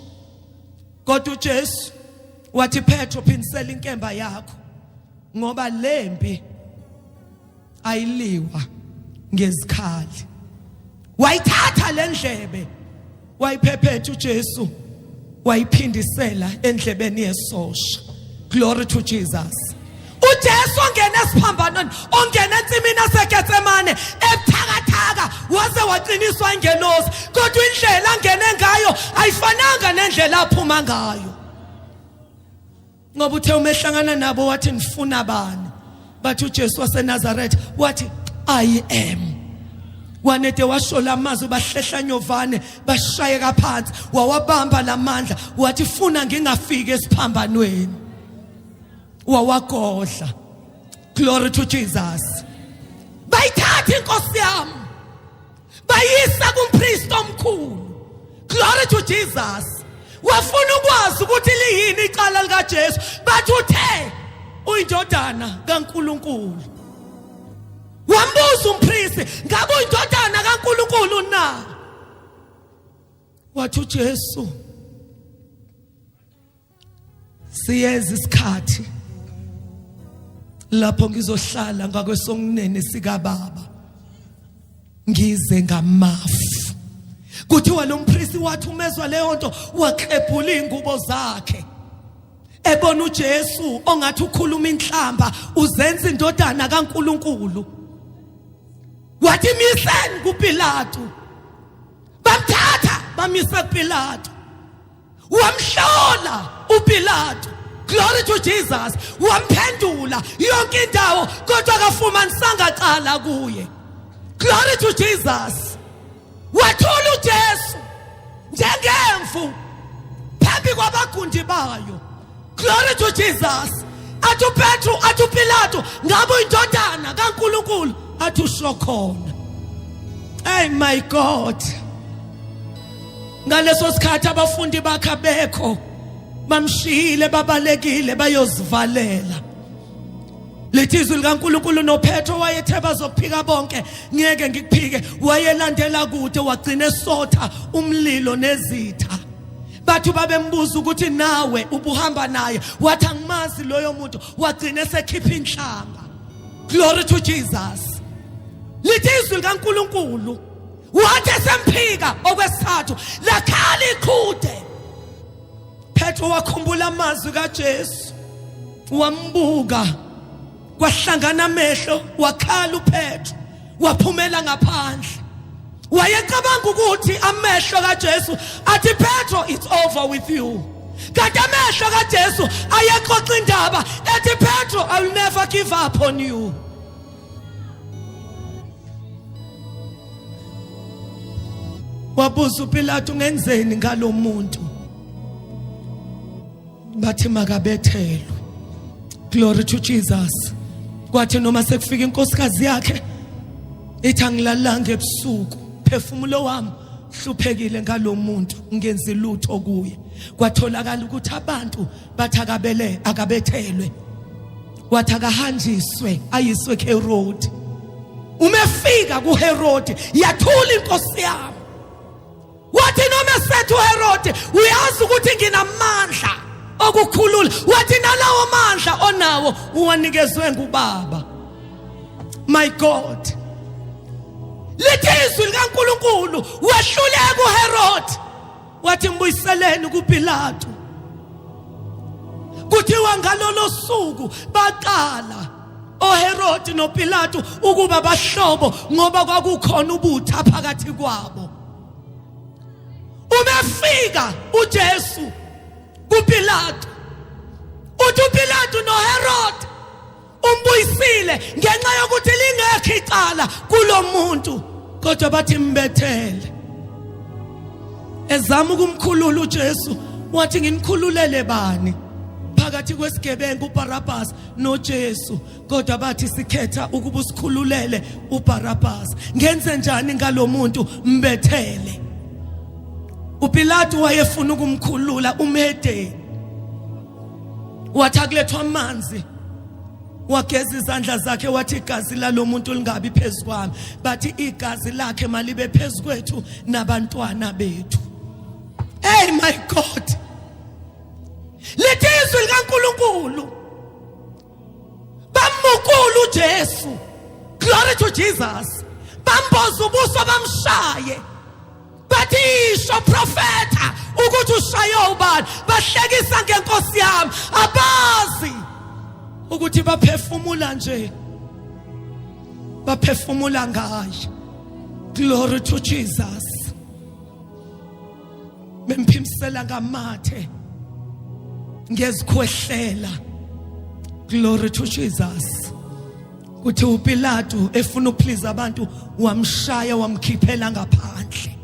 kodwa uJesu Wathi Petro phindisela inkemba yakho ngoba lempi ayiliwa ngezikhali. Wayithatha lendlebe wayiphephetha uJesu wayiphindisela endlebeni yesosha. Glory to Jesus. uJesu ongena esiphambanweni ongena ensimini yaseGetsemane ebuthakathaka waze waqiniswa ingelosi kodwa indlela angene ngayo ayifananga nendlela aphuma ngayo ngoba uthe uma ehlangana nabo wathi nifuna bani bathi uJesu waseNazaretha wathi I am wanede washo lamazwi bahlehla nyovane bashayeka phansi wawabamba lamandla wathi funa ngingafiki esiphambanweni wawagodla glory to Jesus bayithatha inkosi yami bayisa kumpriest omkhulu glory to Jesus wafuna ukwazi ukuthi liyini icala likaJesu bathi uthe uyindodana kaNkuluNkulu wambuza umpriest ngabe uyindodana kaNkuluNkulu na wathi uJesu Siyeza isikhathi lapho ngizohlala ngakwesonginene sikababa ngize ngamafu. Kuthiwa lo mpristi wathi umezwa leyo nto waklebhula ingubo zakhe ebona uJesu ongathi ukhuluma inhlamba uzenza indodana kaNkuluNkulu. Wathi miseni kuPilato. Bamthatha bamisa kuPilato. Wamhlola uPilato. Glory to Jesus. Wamphendula yonke indawo kodwa akafumanisanga cala kuye. Glory to Jesus. Wathula uJesu njengemvu phambi kwabagundi bayo. Glory to Jesus. Athi uPetru, athi uPilato, ngabe uyindodana kaNkuluNkulu? Athi usho khona. Hey my God. Ngaleso sikhathi abafundi bakhe abekho bamshiyile babalekile bayozivalela. Lithi izwi likaNkuluNkulu noPetro wayethe bazokuphika bonke ngeke ngikuphike wayelandela kude wagcina esotha umlilo nezitha. Bathi babembuza ukuthi nawe ubuhamba naye wathi angimazi loyo muntu wagcina esekhipha inhlamba. Glory to Jesus. Lithi izwi likaNkuluNkulu wathi esemphika okwesithathu lakhala iqhude. Petro wakhumbula amazwi kaJesu wambuka kwahlangana amehlo wakhala uPetro waphumela ngaphandle wayecabanga ukuthi amehlo kaJesu athi Petro it's over with you kanti amehlo kaJesu ayexoxa indaba ethi Petro I will never give up on you. Wabuza uPilato ngenzeni ngalomuntu bathi makabethelwe. Glory to Jesus. Kwathi noma sekufika inkosikazi yakhe ithi angilalanga ebusuku phefumulo wami hluphekile ngalomuntu ngenzi lutho kuye. Kwatholakala ukuthi abantu bathi akabele akabethelwe wathi akahanjiswe ayiswe kuHerodi. Uma efika kuHerodi yathula inkosi yami wathi noma esethu uHerodi uyazi ukuthi nginamandla okukhulula wathi nalawo mandla onawo uwanikezwe ngubaba. My God, lithi izwi likaNkuluNkulu wehluleka uHerodi wathi mbuyiseleni kuPilato. Kuthiwa ngalolo suku baqala oHerodi noPilato ukuba bahlobo ngoba kwakukhona ubutha phakathi kwabo. Uma efika uJesu kuPilato uthi uPilato noHerod umbuyisile ngenxa yokuthi lingekho icala kulomuntu kodwa bathi mbethele. Ezama ukumkhulula uJesu wathi nginikhululele bani phakathi kwesigebengu uBarabbas noJesu kodwa bathi sikhetha ukuba usikhululele uBarabbas. Ngenze njani ngalomuntu? Mbethele. uPilato wayefuna ukumkhulula umhedeni wathi akulethwa amanzi wageza izandla zakhe wathi igazi lalomuntu lingabi phezu kwami. Bathi igazi lakhe malibe phezu kwethu nabantwana bethu. Hey my God, lithi izwi kaNkuluNkulu. Bamukula uJesu. Glory to Jesus. Bamboza ubuso bamshaye. Bathi isho profeta ukuthi ushaye ubani. Bahlekisa ngenkosi yami. Abazi ukuthi baphefumula nje. Baphefumula ngaye. Glory to Jesus. Bemphimsela ngamathe ngezikhwehlela. Glory to Jesus. Kuthi uPilato efuna ukuplease abantu wamshaya wamkhiphela ngaphandle.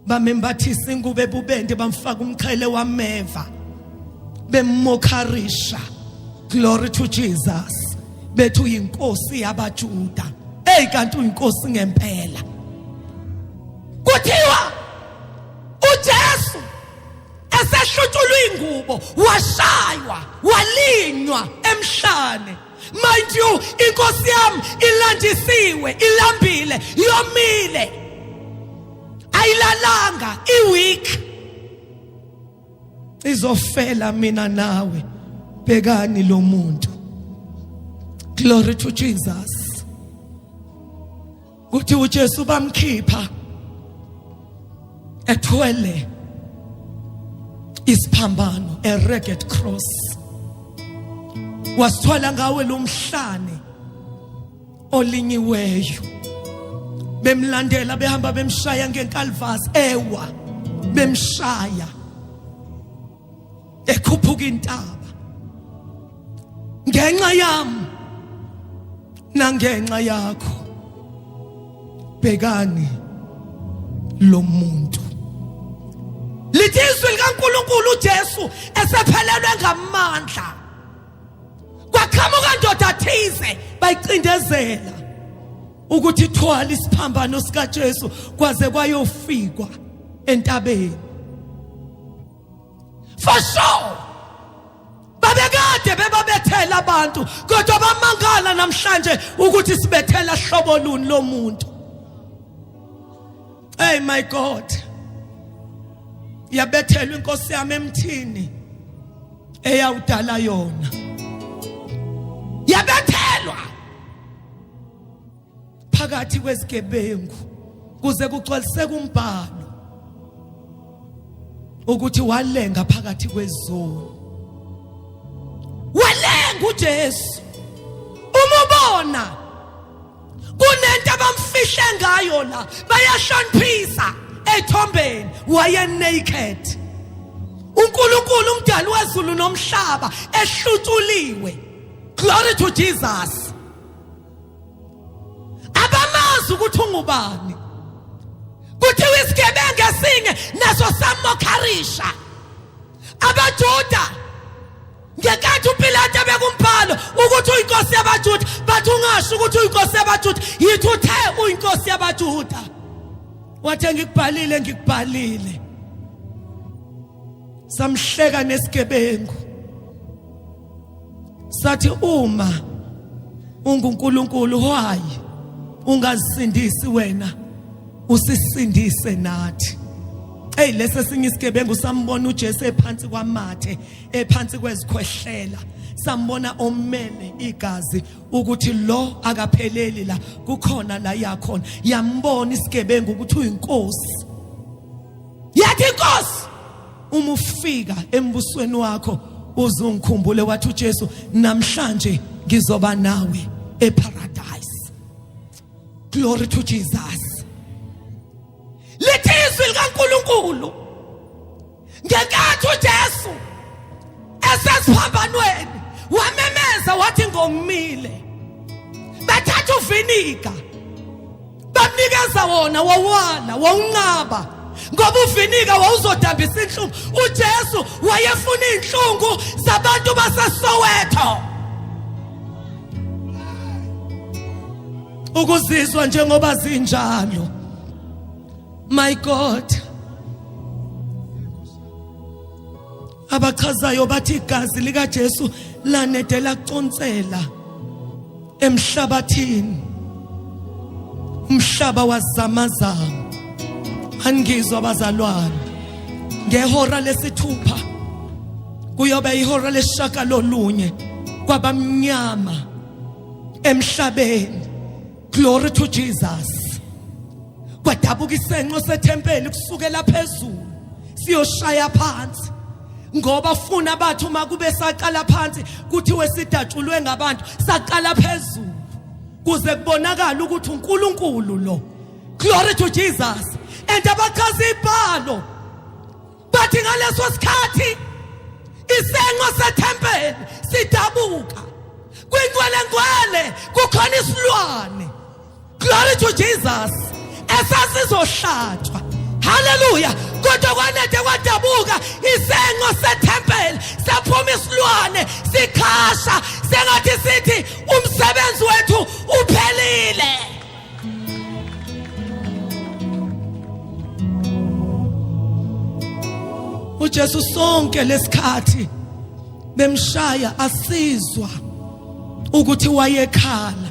Bamembathisa ingubo ebubende bamfaka umqhele wameva. Bemmokharisha. Glory to Jesus. Bethu uyinkosi yabaJuda. Hey kanti uyinkosi ngempela. Kuthiwa uJesu esehlutshulwa ingubo washaywa walinywa emhlane. Mind you, inkosi yami ilandisiwe, ilambile, yomile, ayilalanga iweek, izofela mina nawe. Bhekani lo muntu. Glory to Jesus. Kuthi uJesu bamkhipha ethwele isiphambano, a rugged cross. Wasithwala ngawe lo mhlane olinyiweyo. Bemlandela behamba bemshaya ngenkalvasi, ewa bemshaya ekhuphuka intaba ngenxa yami nangenxa yakho. Bhekani lo muntu. Lithi izwi likaNkuluNkulu uJesu esephelelwe ngamandla, kwaqhamuka ndoda thize bayicindezela ukuthi thwala isiphambano sikaJesu kwaze kwayofikwa entabeni. For sure babekade bebabethela abantu, kodwa bamangala namhlanje ukuthi sibethela hlobo luni lomuntu. Hey my God, yabethelwa inkosi yami emthini eyawudala yona, yabethelwa phakathi kwezigebengu kuze kugcwaliseke umbhalo ukuthi walenga phakathi kwezoni. Walenga uJesu. Uma ubona kunento abamfihle ngayo la, bayahloniphisa ethombeni, waye naked. uNkulunkulu umdali wezulu nomhlaba ehlutshuliwe. Glory to Jesus. Abamazi ukuthi ungubani. Kuthiwa isigebengu esinye naso samokharisha abaJuda ngenkathi uPilato ebeka umbhalo ukuthi uyinkosi yabaJuda, bathi ungasho ukuthi uyinkosi yabaJuda, yithi uthe uyinkosi yabaJuda. Wathi ngikubhalile, ngikubhalile. Samhleka nesigebengu sathi uma unguNkulunkulu why ungazisindisi wena usisindise nathi. Hey, lesi esinye isigebengu sambona uJesu ephansi kwamathe, ephansi kwezikhwehlela, sambona omele igazi ukuthi lo akapheleli la, kukhona la yakhona. Yambona isigebengu ukuthi uyinkosi. Yathi inkosi uma ufika embusweni wakho uzungikhumbule. Wathi uJesu namhlanje ngizoba nawe eparadise. Glory to Jesus. Lithi izwi likaNkuluNkulu ngenkathi uJesu esesiphambanweni wamemeza wathi ngomile. Bathatha uvinika bamnikeza wona, wawala, wawunqaba, ngoba uvinika wawuzodambisa inhlungu. uJesu wayefuna inhlungu zabantu baseSoweto ukuzizwa njengoba zinjalo. My God, abachazayo bathi igazi likaJesu lanedela kuconsela emhlabathini, umhlaba wazamazama. Angizwa abazalwane, ngehora lesithupha Kuyoba ihora leshaka lolunye kwabamnyama emhlabeni. Glory to Jesus. Kwadabuka isenqo sethempeli kusukela phezulu siyoshaya phansi, ngoba funa bathi uma kube saqala phansi kuthiwe sidatshulwe ngabantu, saqala phezulu kuze kubonakala ukuthi uNkulunkulu lo. Glory to Jesus. And abachaza ibhalo bathi ngaleso sikhathi isenqo sethempeli sidabuka, kwingcwele ngcwele kukhona isilwane, glory to Jesus, esasizohlatshwa. Haleluya. Kodwa kwanede kwadabuka isenqo sethempeli, saphuma isilwane sikhasha sengathi sithi umsebenzi wethu uphelile. uJesu sonke lesikhathi bemshaya asizwa ukuthi wayekhala,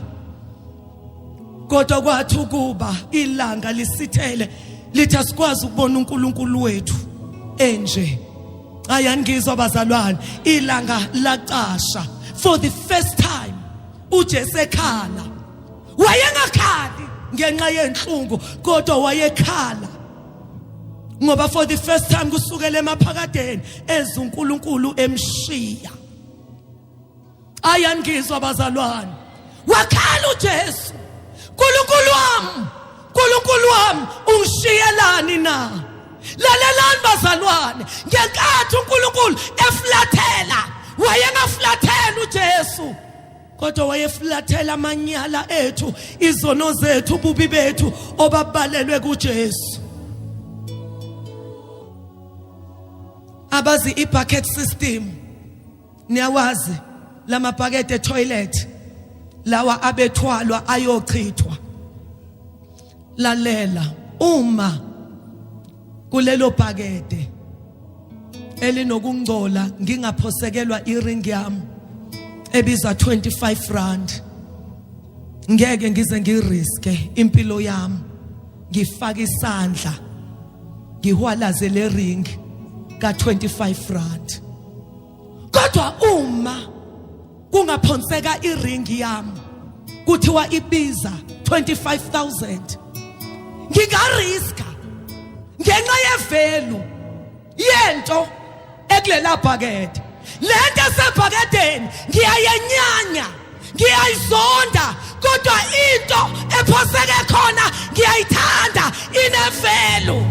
kodwa kwathi ukuba ilanga lisithele lithi asikwazi ukubona uNkulunkulu wethu enje. Ayangizwa bazalwane, ilanga lacasha for the first time. uJesu ekhala, wayengakhali ngenxa yenhlungu, kodwa wayekhala ngoba for the first time kusukela emaphakadeni ezuNkulunkulu emshiya. Ayangizwa bazalwane, wakhala uJesu, Nkulunkulu wami, Nkulunkulu wami, ungishiyelani na? Lalelani bazalwane, ngenkathi uNkulunkulu eflathela, wayengaflathela uJesu, kodwa wayeflathela amanyala ethu, izono zethu, ububi bethu obabalelwe kuJesu. Abazi i-bucket system, niyawazi lamabhakede etoilet lawa abethwalwa ayochithwa. Lalela, uma kulelo bhakede elinokungcola ngingaphosekelwa iring yami ebiza 25 rand, ngeke ngize ngiriske impilo yami ngifake isandla ngihwalaze le ring ka 25 rand. Kodwa uma kungaphonseka iring yami kuthiwa ibiza 25000, ngingariska ngenxa yevalue yento ekulela bhakede. Lento esebhakedeni ngiyayenyanya, ngiyayizonda, kodwa into ephoseke khona ngiyayithanda, inevalue.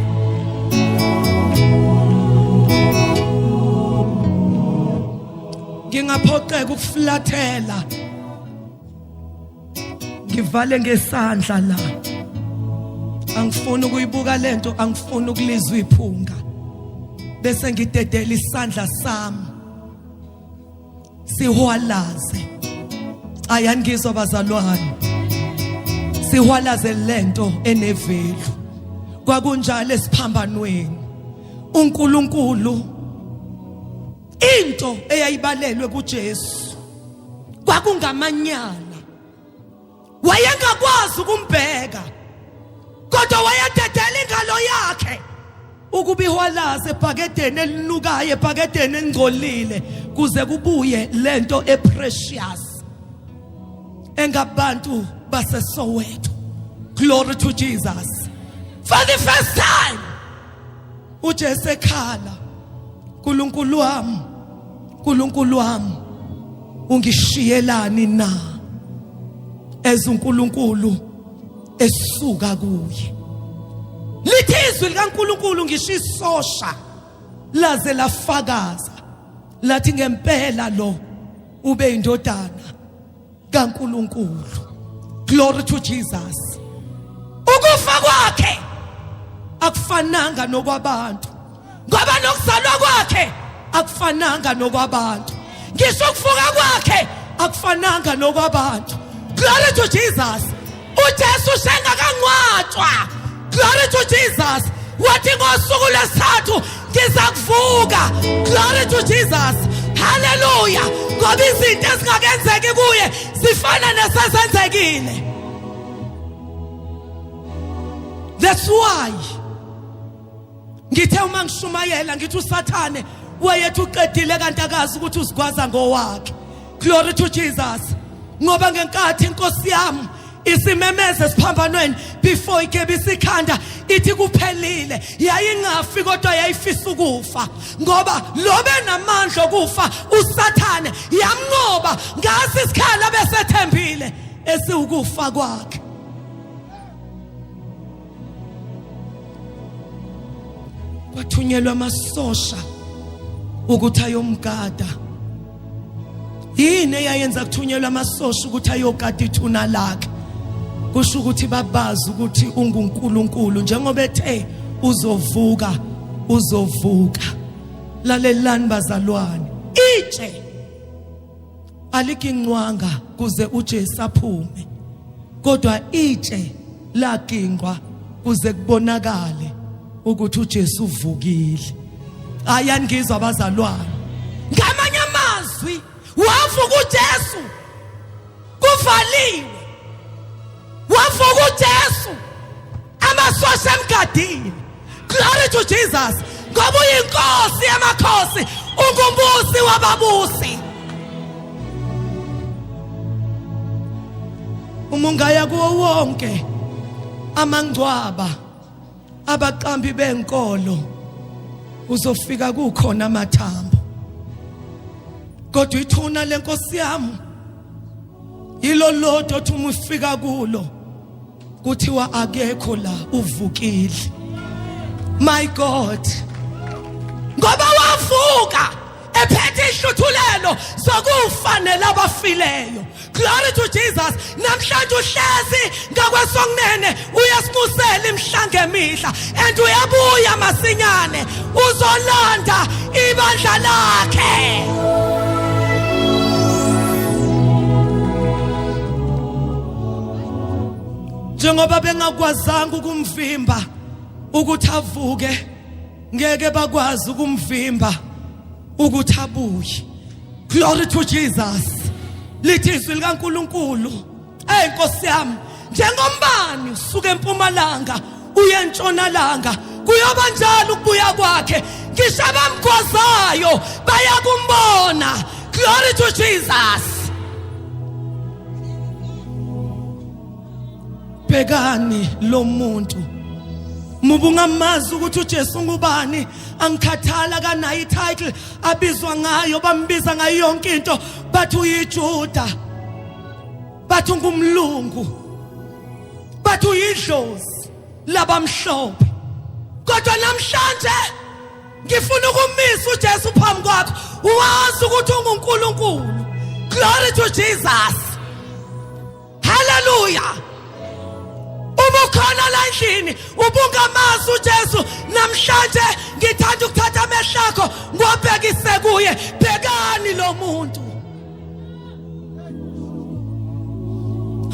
Ngingaphoqeka ukuflathela ngivale ngesandla la, angifuni ukuyibuka lento, angifuni ukulizwa iphunga, bese ngidedela isandla sami sihwalaze. Ayangizwa bazalwane, sihwalaze lento enevalue. Kwakunjalo esiphambanweni, uNkulunkulu into eyayibalelwe kuJesu kwakungamanyala, wayengakwazi ukumbheka, kodwa wayededela ingalo yakhe ukuba ihwalaze ebhakedeni elinukayo, ebhakedeni elingcolile, kuze kubuye lento eprecious engabantu baseSoweto. Glory to Jesus. For the first time uJesu ekhala, uNkulunkulu wami, uNkulunkulu wami, ungishiyelani na? EzuNkulunkulu esuka kuye. Lithi izwi likaNkulunkulu, ngisho isosha laze lafakaza lathi ngempela lo ube indodana kaNkulunkulu. Glory to Jesus. Ukufa kwakhe akufananga nokwabantu, ngoba nokuzalwa kwakhe akufananga nokwabantu, ngisho ukuvuka kwakhe akufananga nokwabantu. Glory to Jesus. uJesu sengakangcwatshwa, glory to Jesus, wathi ngosuku lwesithathu ngizakuvuka. Glory to Jesus. Haleluya. Ngoba izinto ezingakenzeki kuye zifana nesezenzekile. That's why ngithe uma ngishumayela ngithi uSathane Wayethi uqedile kanti akazi ukuthi uzigwaza ngowakhe. Glory to Jesus. Ngoba ngenkathi inkosi yami isimemeze esiphambanweni before igebisa ikhanda ithi kuphelile, yayingafi kodwa yayifisa ukufa, ngoba lo benamandla okufa uSathane yamnqoba ngasi isikhala besethembile esiwukufa kwakhe. Kwathunyelwa amasosha ukuthi ayomgada. Yini eyayenza kuthunyelwa amasosha ukuthi ayogada ithuna lakhe? Kusho ukuthi babazi ukuthi unguNkulunkulu, njengoba ethe uzovuka, uzovuka. Lalelani bazalwane, itshe aliginqwanga kuze uJesu aphume, kodwa itshe lagingqwa kuze kubonakale ukuthi uJesu uvukile. Ayangizwa abazalwane, ngamanye amazwi wavuka uJesu kuvaliwe, wavuka uJesu amasosha emgadini. Glory to Jesus, ngoba uyinkosi yamakhosi, ungumbusi wababusi. Uma ungaya kuwo wonke amangcwaba abaqambi benkolo, uzofika kukhona amathambo, kodwa ithuna lenkosi yami yilo lodwa othi uma ufika kulo kuthiwa akekho la, uvukile. My God, ngoba wavuka ephethe ihluthulelo zokufa nelabafileyo. Glory to Jesus. Namhlanje uhlezi ngakwesokunene, uyasimusela imihla ngemihla, and uyabuya masinyane uzolanda ibandla lakhe. Njengoba bengakwazanga ukumvimba ukuthi avuke, ngeke bakwazi ukumvimba ukuthi abuye. Glory to Jesus. Lithi izwi likaNkuluNkulu, ey Nkosi yami, njengombani usuka empumalanga uye entshonalanga, kuyoba njalo ukubuya kwakhe. Ngisho abamgwazayo bayakumbona. Glory to Jesus. Bhekani lo muntu, mubungamazi ukuthi uJesu ngubani. Angikhathala kanayo ititle abizwa ngayo, bambiza ngayo yonke into, bathi uyiJuda, bathi ungumlungu, bathi uyidlozi labamhlophe, kodwa namhlanje ngifuna ukumisa uJesu phambi kwakho, wazi ukuthi unguNkulunkulu. Glory to Jesus. Hallelujah. Uma ukhona la endlini ubungamazi uJesu, namhlanje ngithanda ukuthatha amehlo akho ngiwabhekise kuye. Bhekani lo muntu.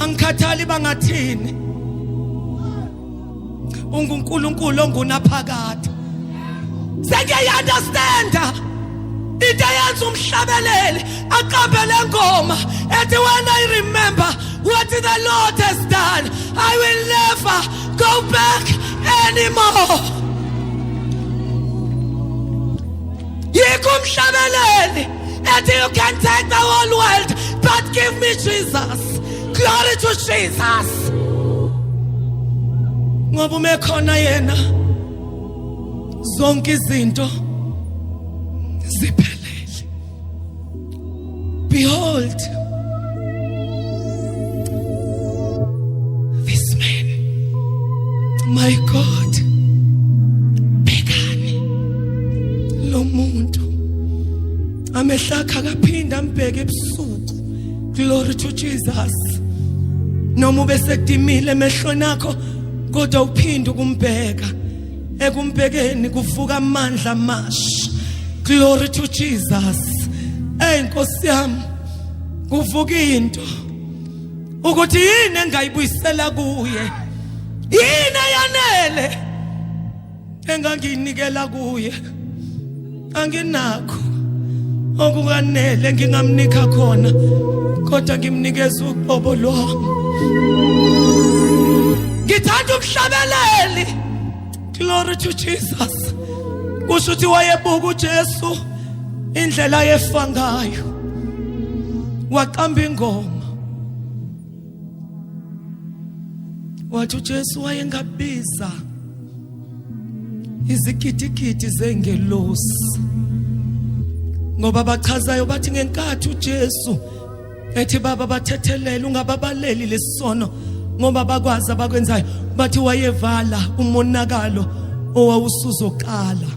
Angikhathali bangathini, unguNkulunkulu ongunaphakade. Sengiyayi-understanda into eyenza umhlabeleli aqambe le ngoma ethi, "When I remember what the Lord has done, I will never go back anymore." Yikho umhlabeleli ethi, "You can take the whole world, but give me Jesus." Glory to Jesus. Ngoba uma ekhona yena, zonke izinto ziphelele. Behold this man. My God, bhekani lo muntu. Amehlo akhe akaphinda ambheke ebusuku. Glory to Jesus. Noma ube sekudimile emehlweni akho, kodwa uphinde ukumbheka. Ekumbhekeni kuvuka amandla amasha. Glory to Jesus. Ey Nkosi yami, kuvuka into ukuthi yini engayibuyisela kuye, yini eyanele engangiyinikela kuye. Anginakho okukanele ngingamnika khona, kodwa ngimnikeza uqobo lwami. Ngithanda umhlabeleli. Glory to Jesus. Kusho ukuthi wayebuka uJesu. Indlela ayefa ngayo, waqamba ingoma, wathi uJesu wayengabiza izigidigidi zengelosi, ngoba bachazayo bathi ngenkathi uJesu ethi, "Baba, bathethelele, ungababaleli lesono ngoba bakwazi abakwenzayo," bathi wayevala umonakalo owawusuzoqala,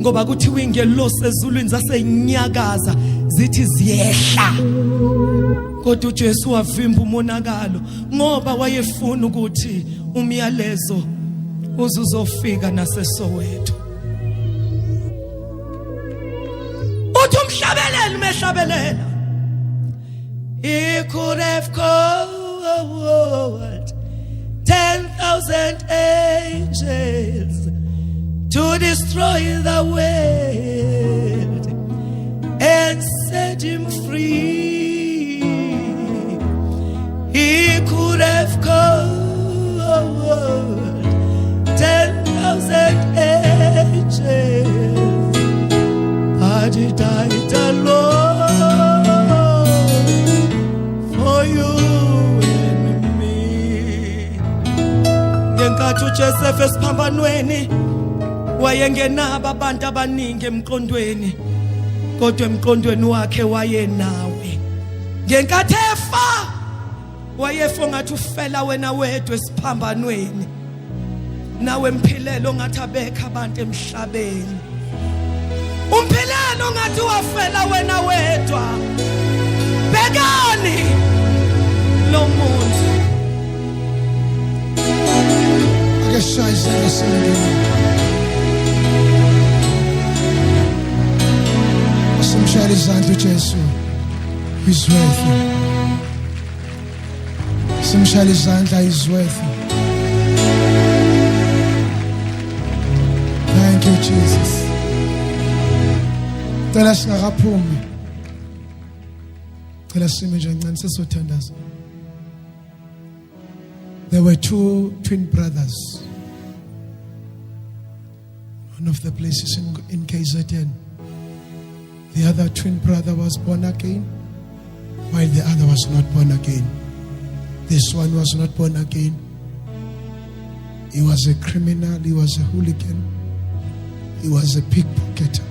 ngoba kuthiwa ingelosi ezulwini zasenyakaza zithi ziyehla, kodwa uJesu wavimba umonakalo ngoba wayefuna ukuthi umyalezo uzuzofika naseSoweto. Uthi umhlabeleli mehlabelela, "He could have called 10,000 angels to destroy the world and set him free. He could have called 10,000 angels, but he died alone for you and me." Ngenkathi uJoseph esiphambanweni, wayengenabo abantu abaningi emqondweni, kodwa emqondweni wakhe wayenawe. Ngenkathi efa, wayefa ngathi ufela wena wedwa esiphambanweni. Nawe mphilelo ngathi abekho abantu emhlabeni, umphilelo ngathi wafela wena wedwa. Bhekani lo muntu. Ake sishaye isandla singene. Simshayele izandla uJesu. He's worthy. Simshayele izandla, he's worthy. Thank you, Jesus. Cela singakaphumi. Cela sime nje kancane, sesothandaza. There were two twin brothers. One of the places in KZN. The other twin brother was born again, while the other was not born again. This one was not born again. He was a criminal, he was a hooligan, he was a pickpocketer.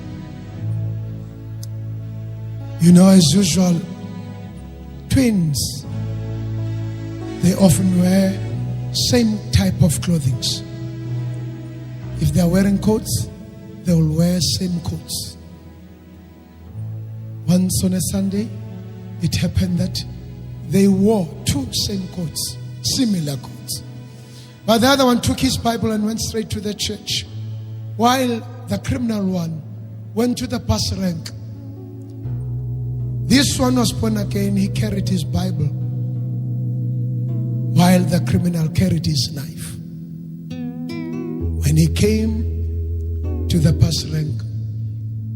As usual, twins, they often wear same type of clothing. If they are wearing coats, they will wear same coats. Once on a Sunday, it happened that they wore two same coats, similar coats. But the other one took his Bible and went straight to the church, while the criminal one went to the bus rank. This one was born again, he carried his Bible, while the criminal carried his knife. When he came to the bus rank,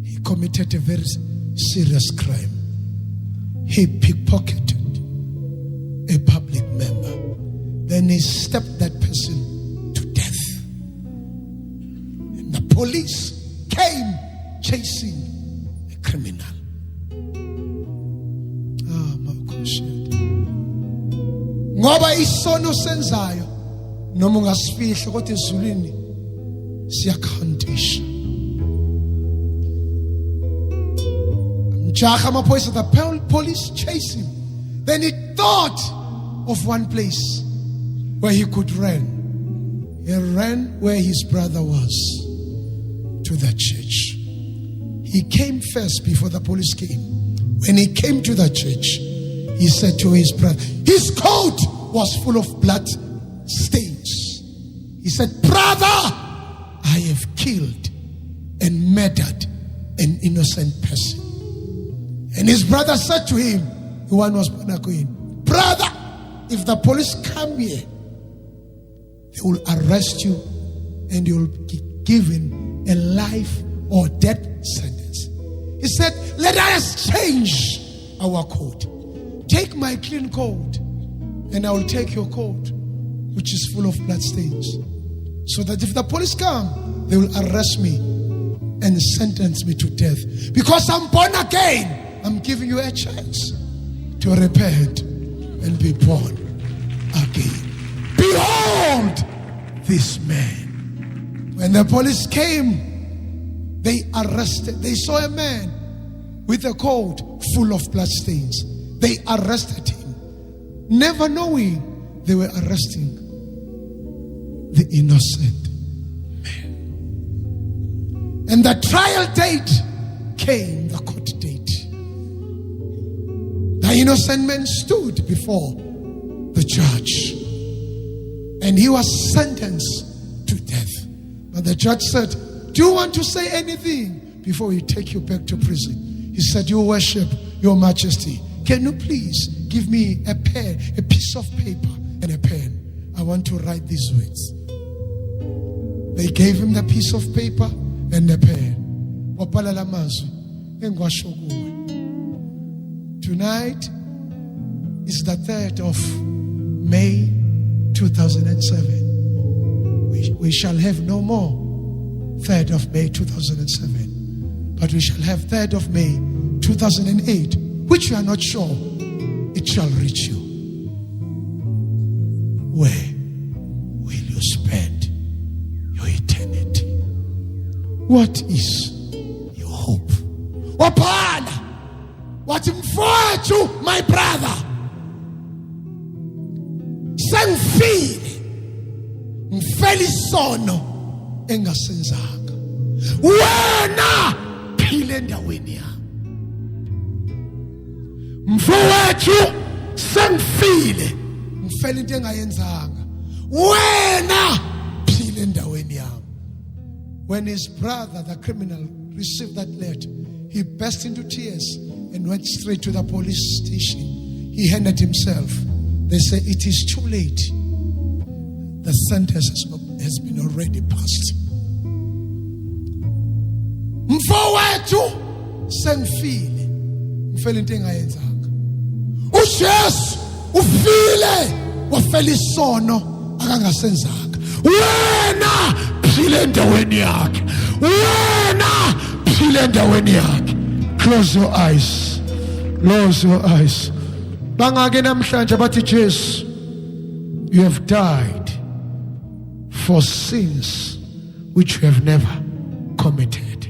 he committed a very serious crime. He pickpocketed a public member. Then he stabbed that person to death. And the police came chasing a criminal. Ah, Mawukhoshet. Ngoba isono senzayo noma ungasifihla, kodwa ezulwini siyakhontisha. Mjaha amaphoyisa, the police chase him. Then he thought of one place where he could run. He ran where his brother was, to the church. He came first before the police came. When he came to the church, he said to his brother, his coat was full of blood stains. He said, "Brother, I have killed and murdered an innocent person." And his brother said to him, the one was born again, "Brother, if the police come here, they will arrest you and you'll be given a life or death sentence." He said, "Let us change our coat. Take my clean coat, and I will take your coat, which is full of blood stains. So that if the police come, they will arrest me and sentence me to death. Because I'm born again, I'm giving you a chance to repent and be born again. Behold this man. When the police came, they arrested, they saw a man with a coat full of bloodstains. They arrested him, never knowing they were arresting the innocent man. And the trial date came, the court date. The innocent man stood before the judge and he was sentenced to death. But the judge said, Do you want to say anything before we take you back to prison? He said, Your worship, your majesty, can you please give me a pen, a piece of paper and a pen? I want to write these words. They gave him the piece of paper and the pen. Wabhala la mazwi engiwasho kuwe. Tonight is the 3rd of May 2007. We shall have no more 3rd of May 2007. But we shall have 3rd of May 2008, which we are not sure it shall reach you. Where will you spend your eternity? What is your hope? Wabhala wathi mfowethu my brother sengifile ngifela isono engasenzanga wena phila endaweni yami mfowethu sengifile ngifela into engayenzanga wena phila endaweni yami. When his brother, the criminal, received that letter, he burst into tears and went straight to the police station. He handed himself. They say it is too late. The sentence has been already passed. Mfowethu sengifile ngifela into engayenzanga. uJesu ufile wafela isono akangasenzanga. Wena phila endaweni yakhe. Wena phila endaweni yakhe. Close your eyes. Close your eyes. Bangake namhlanje bathi Jesu you have died for sins which you have never committed.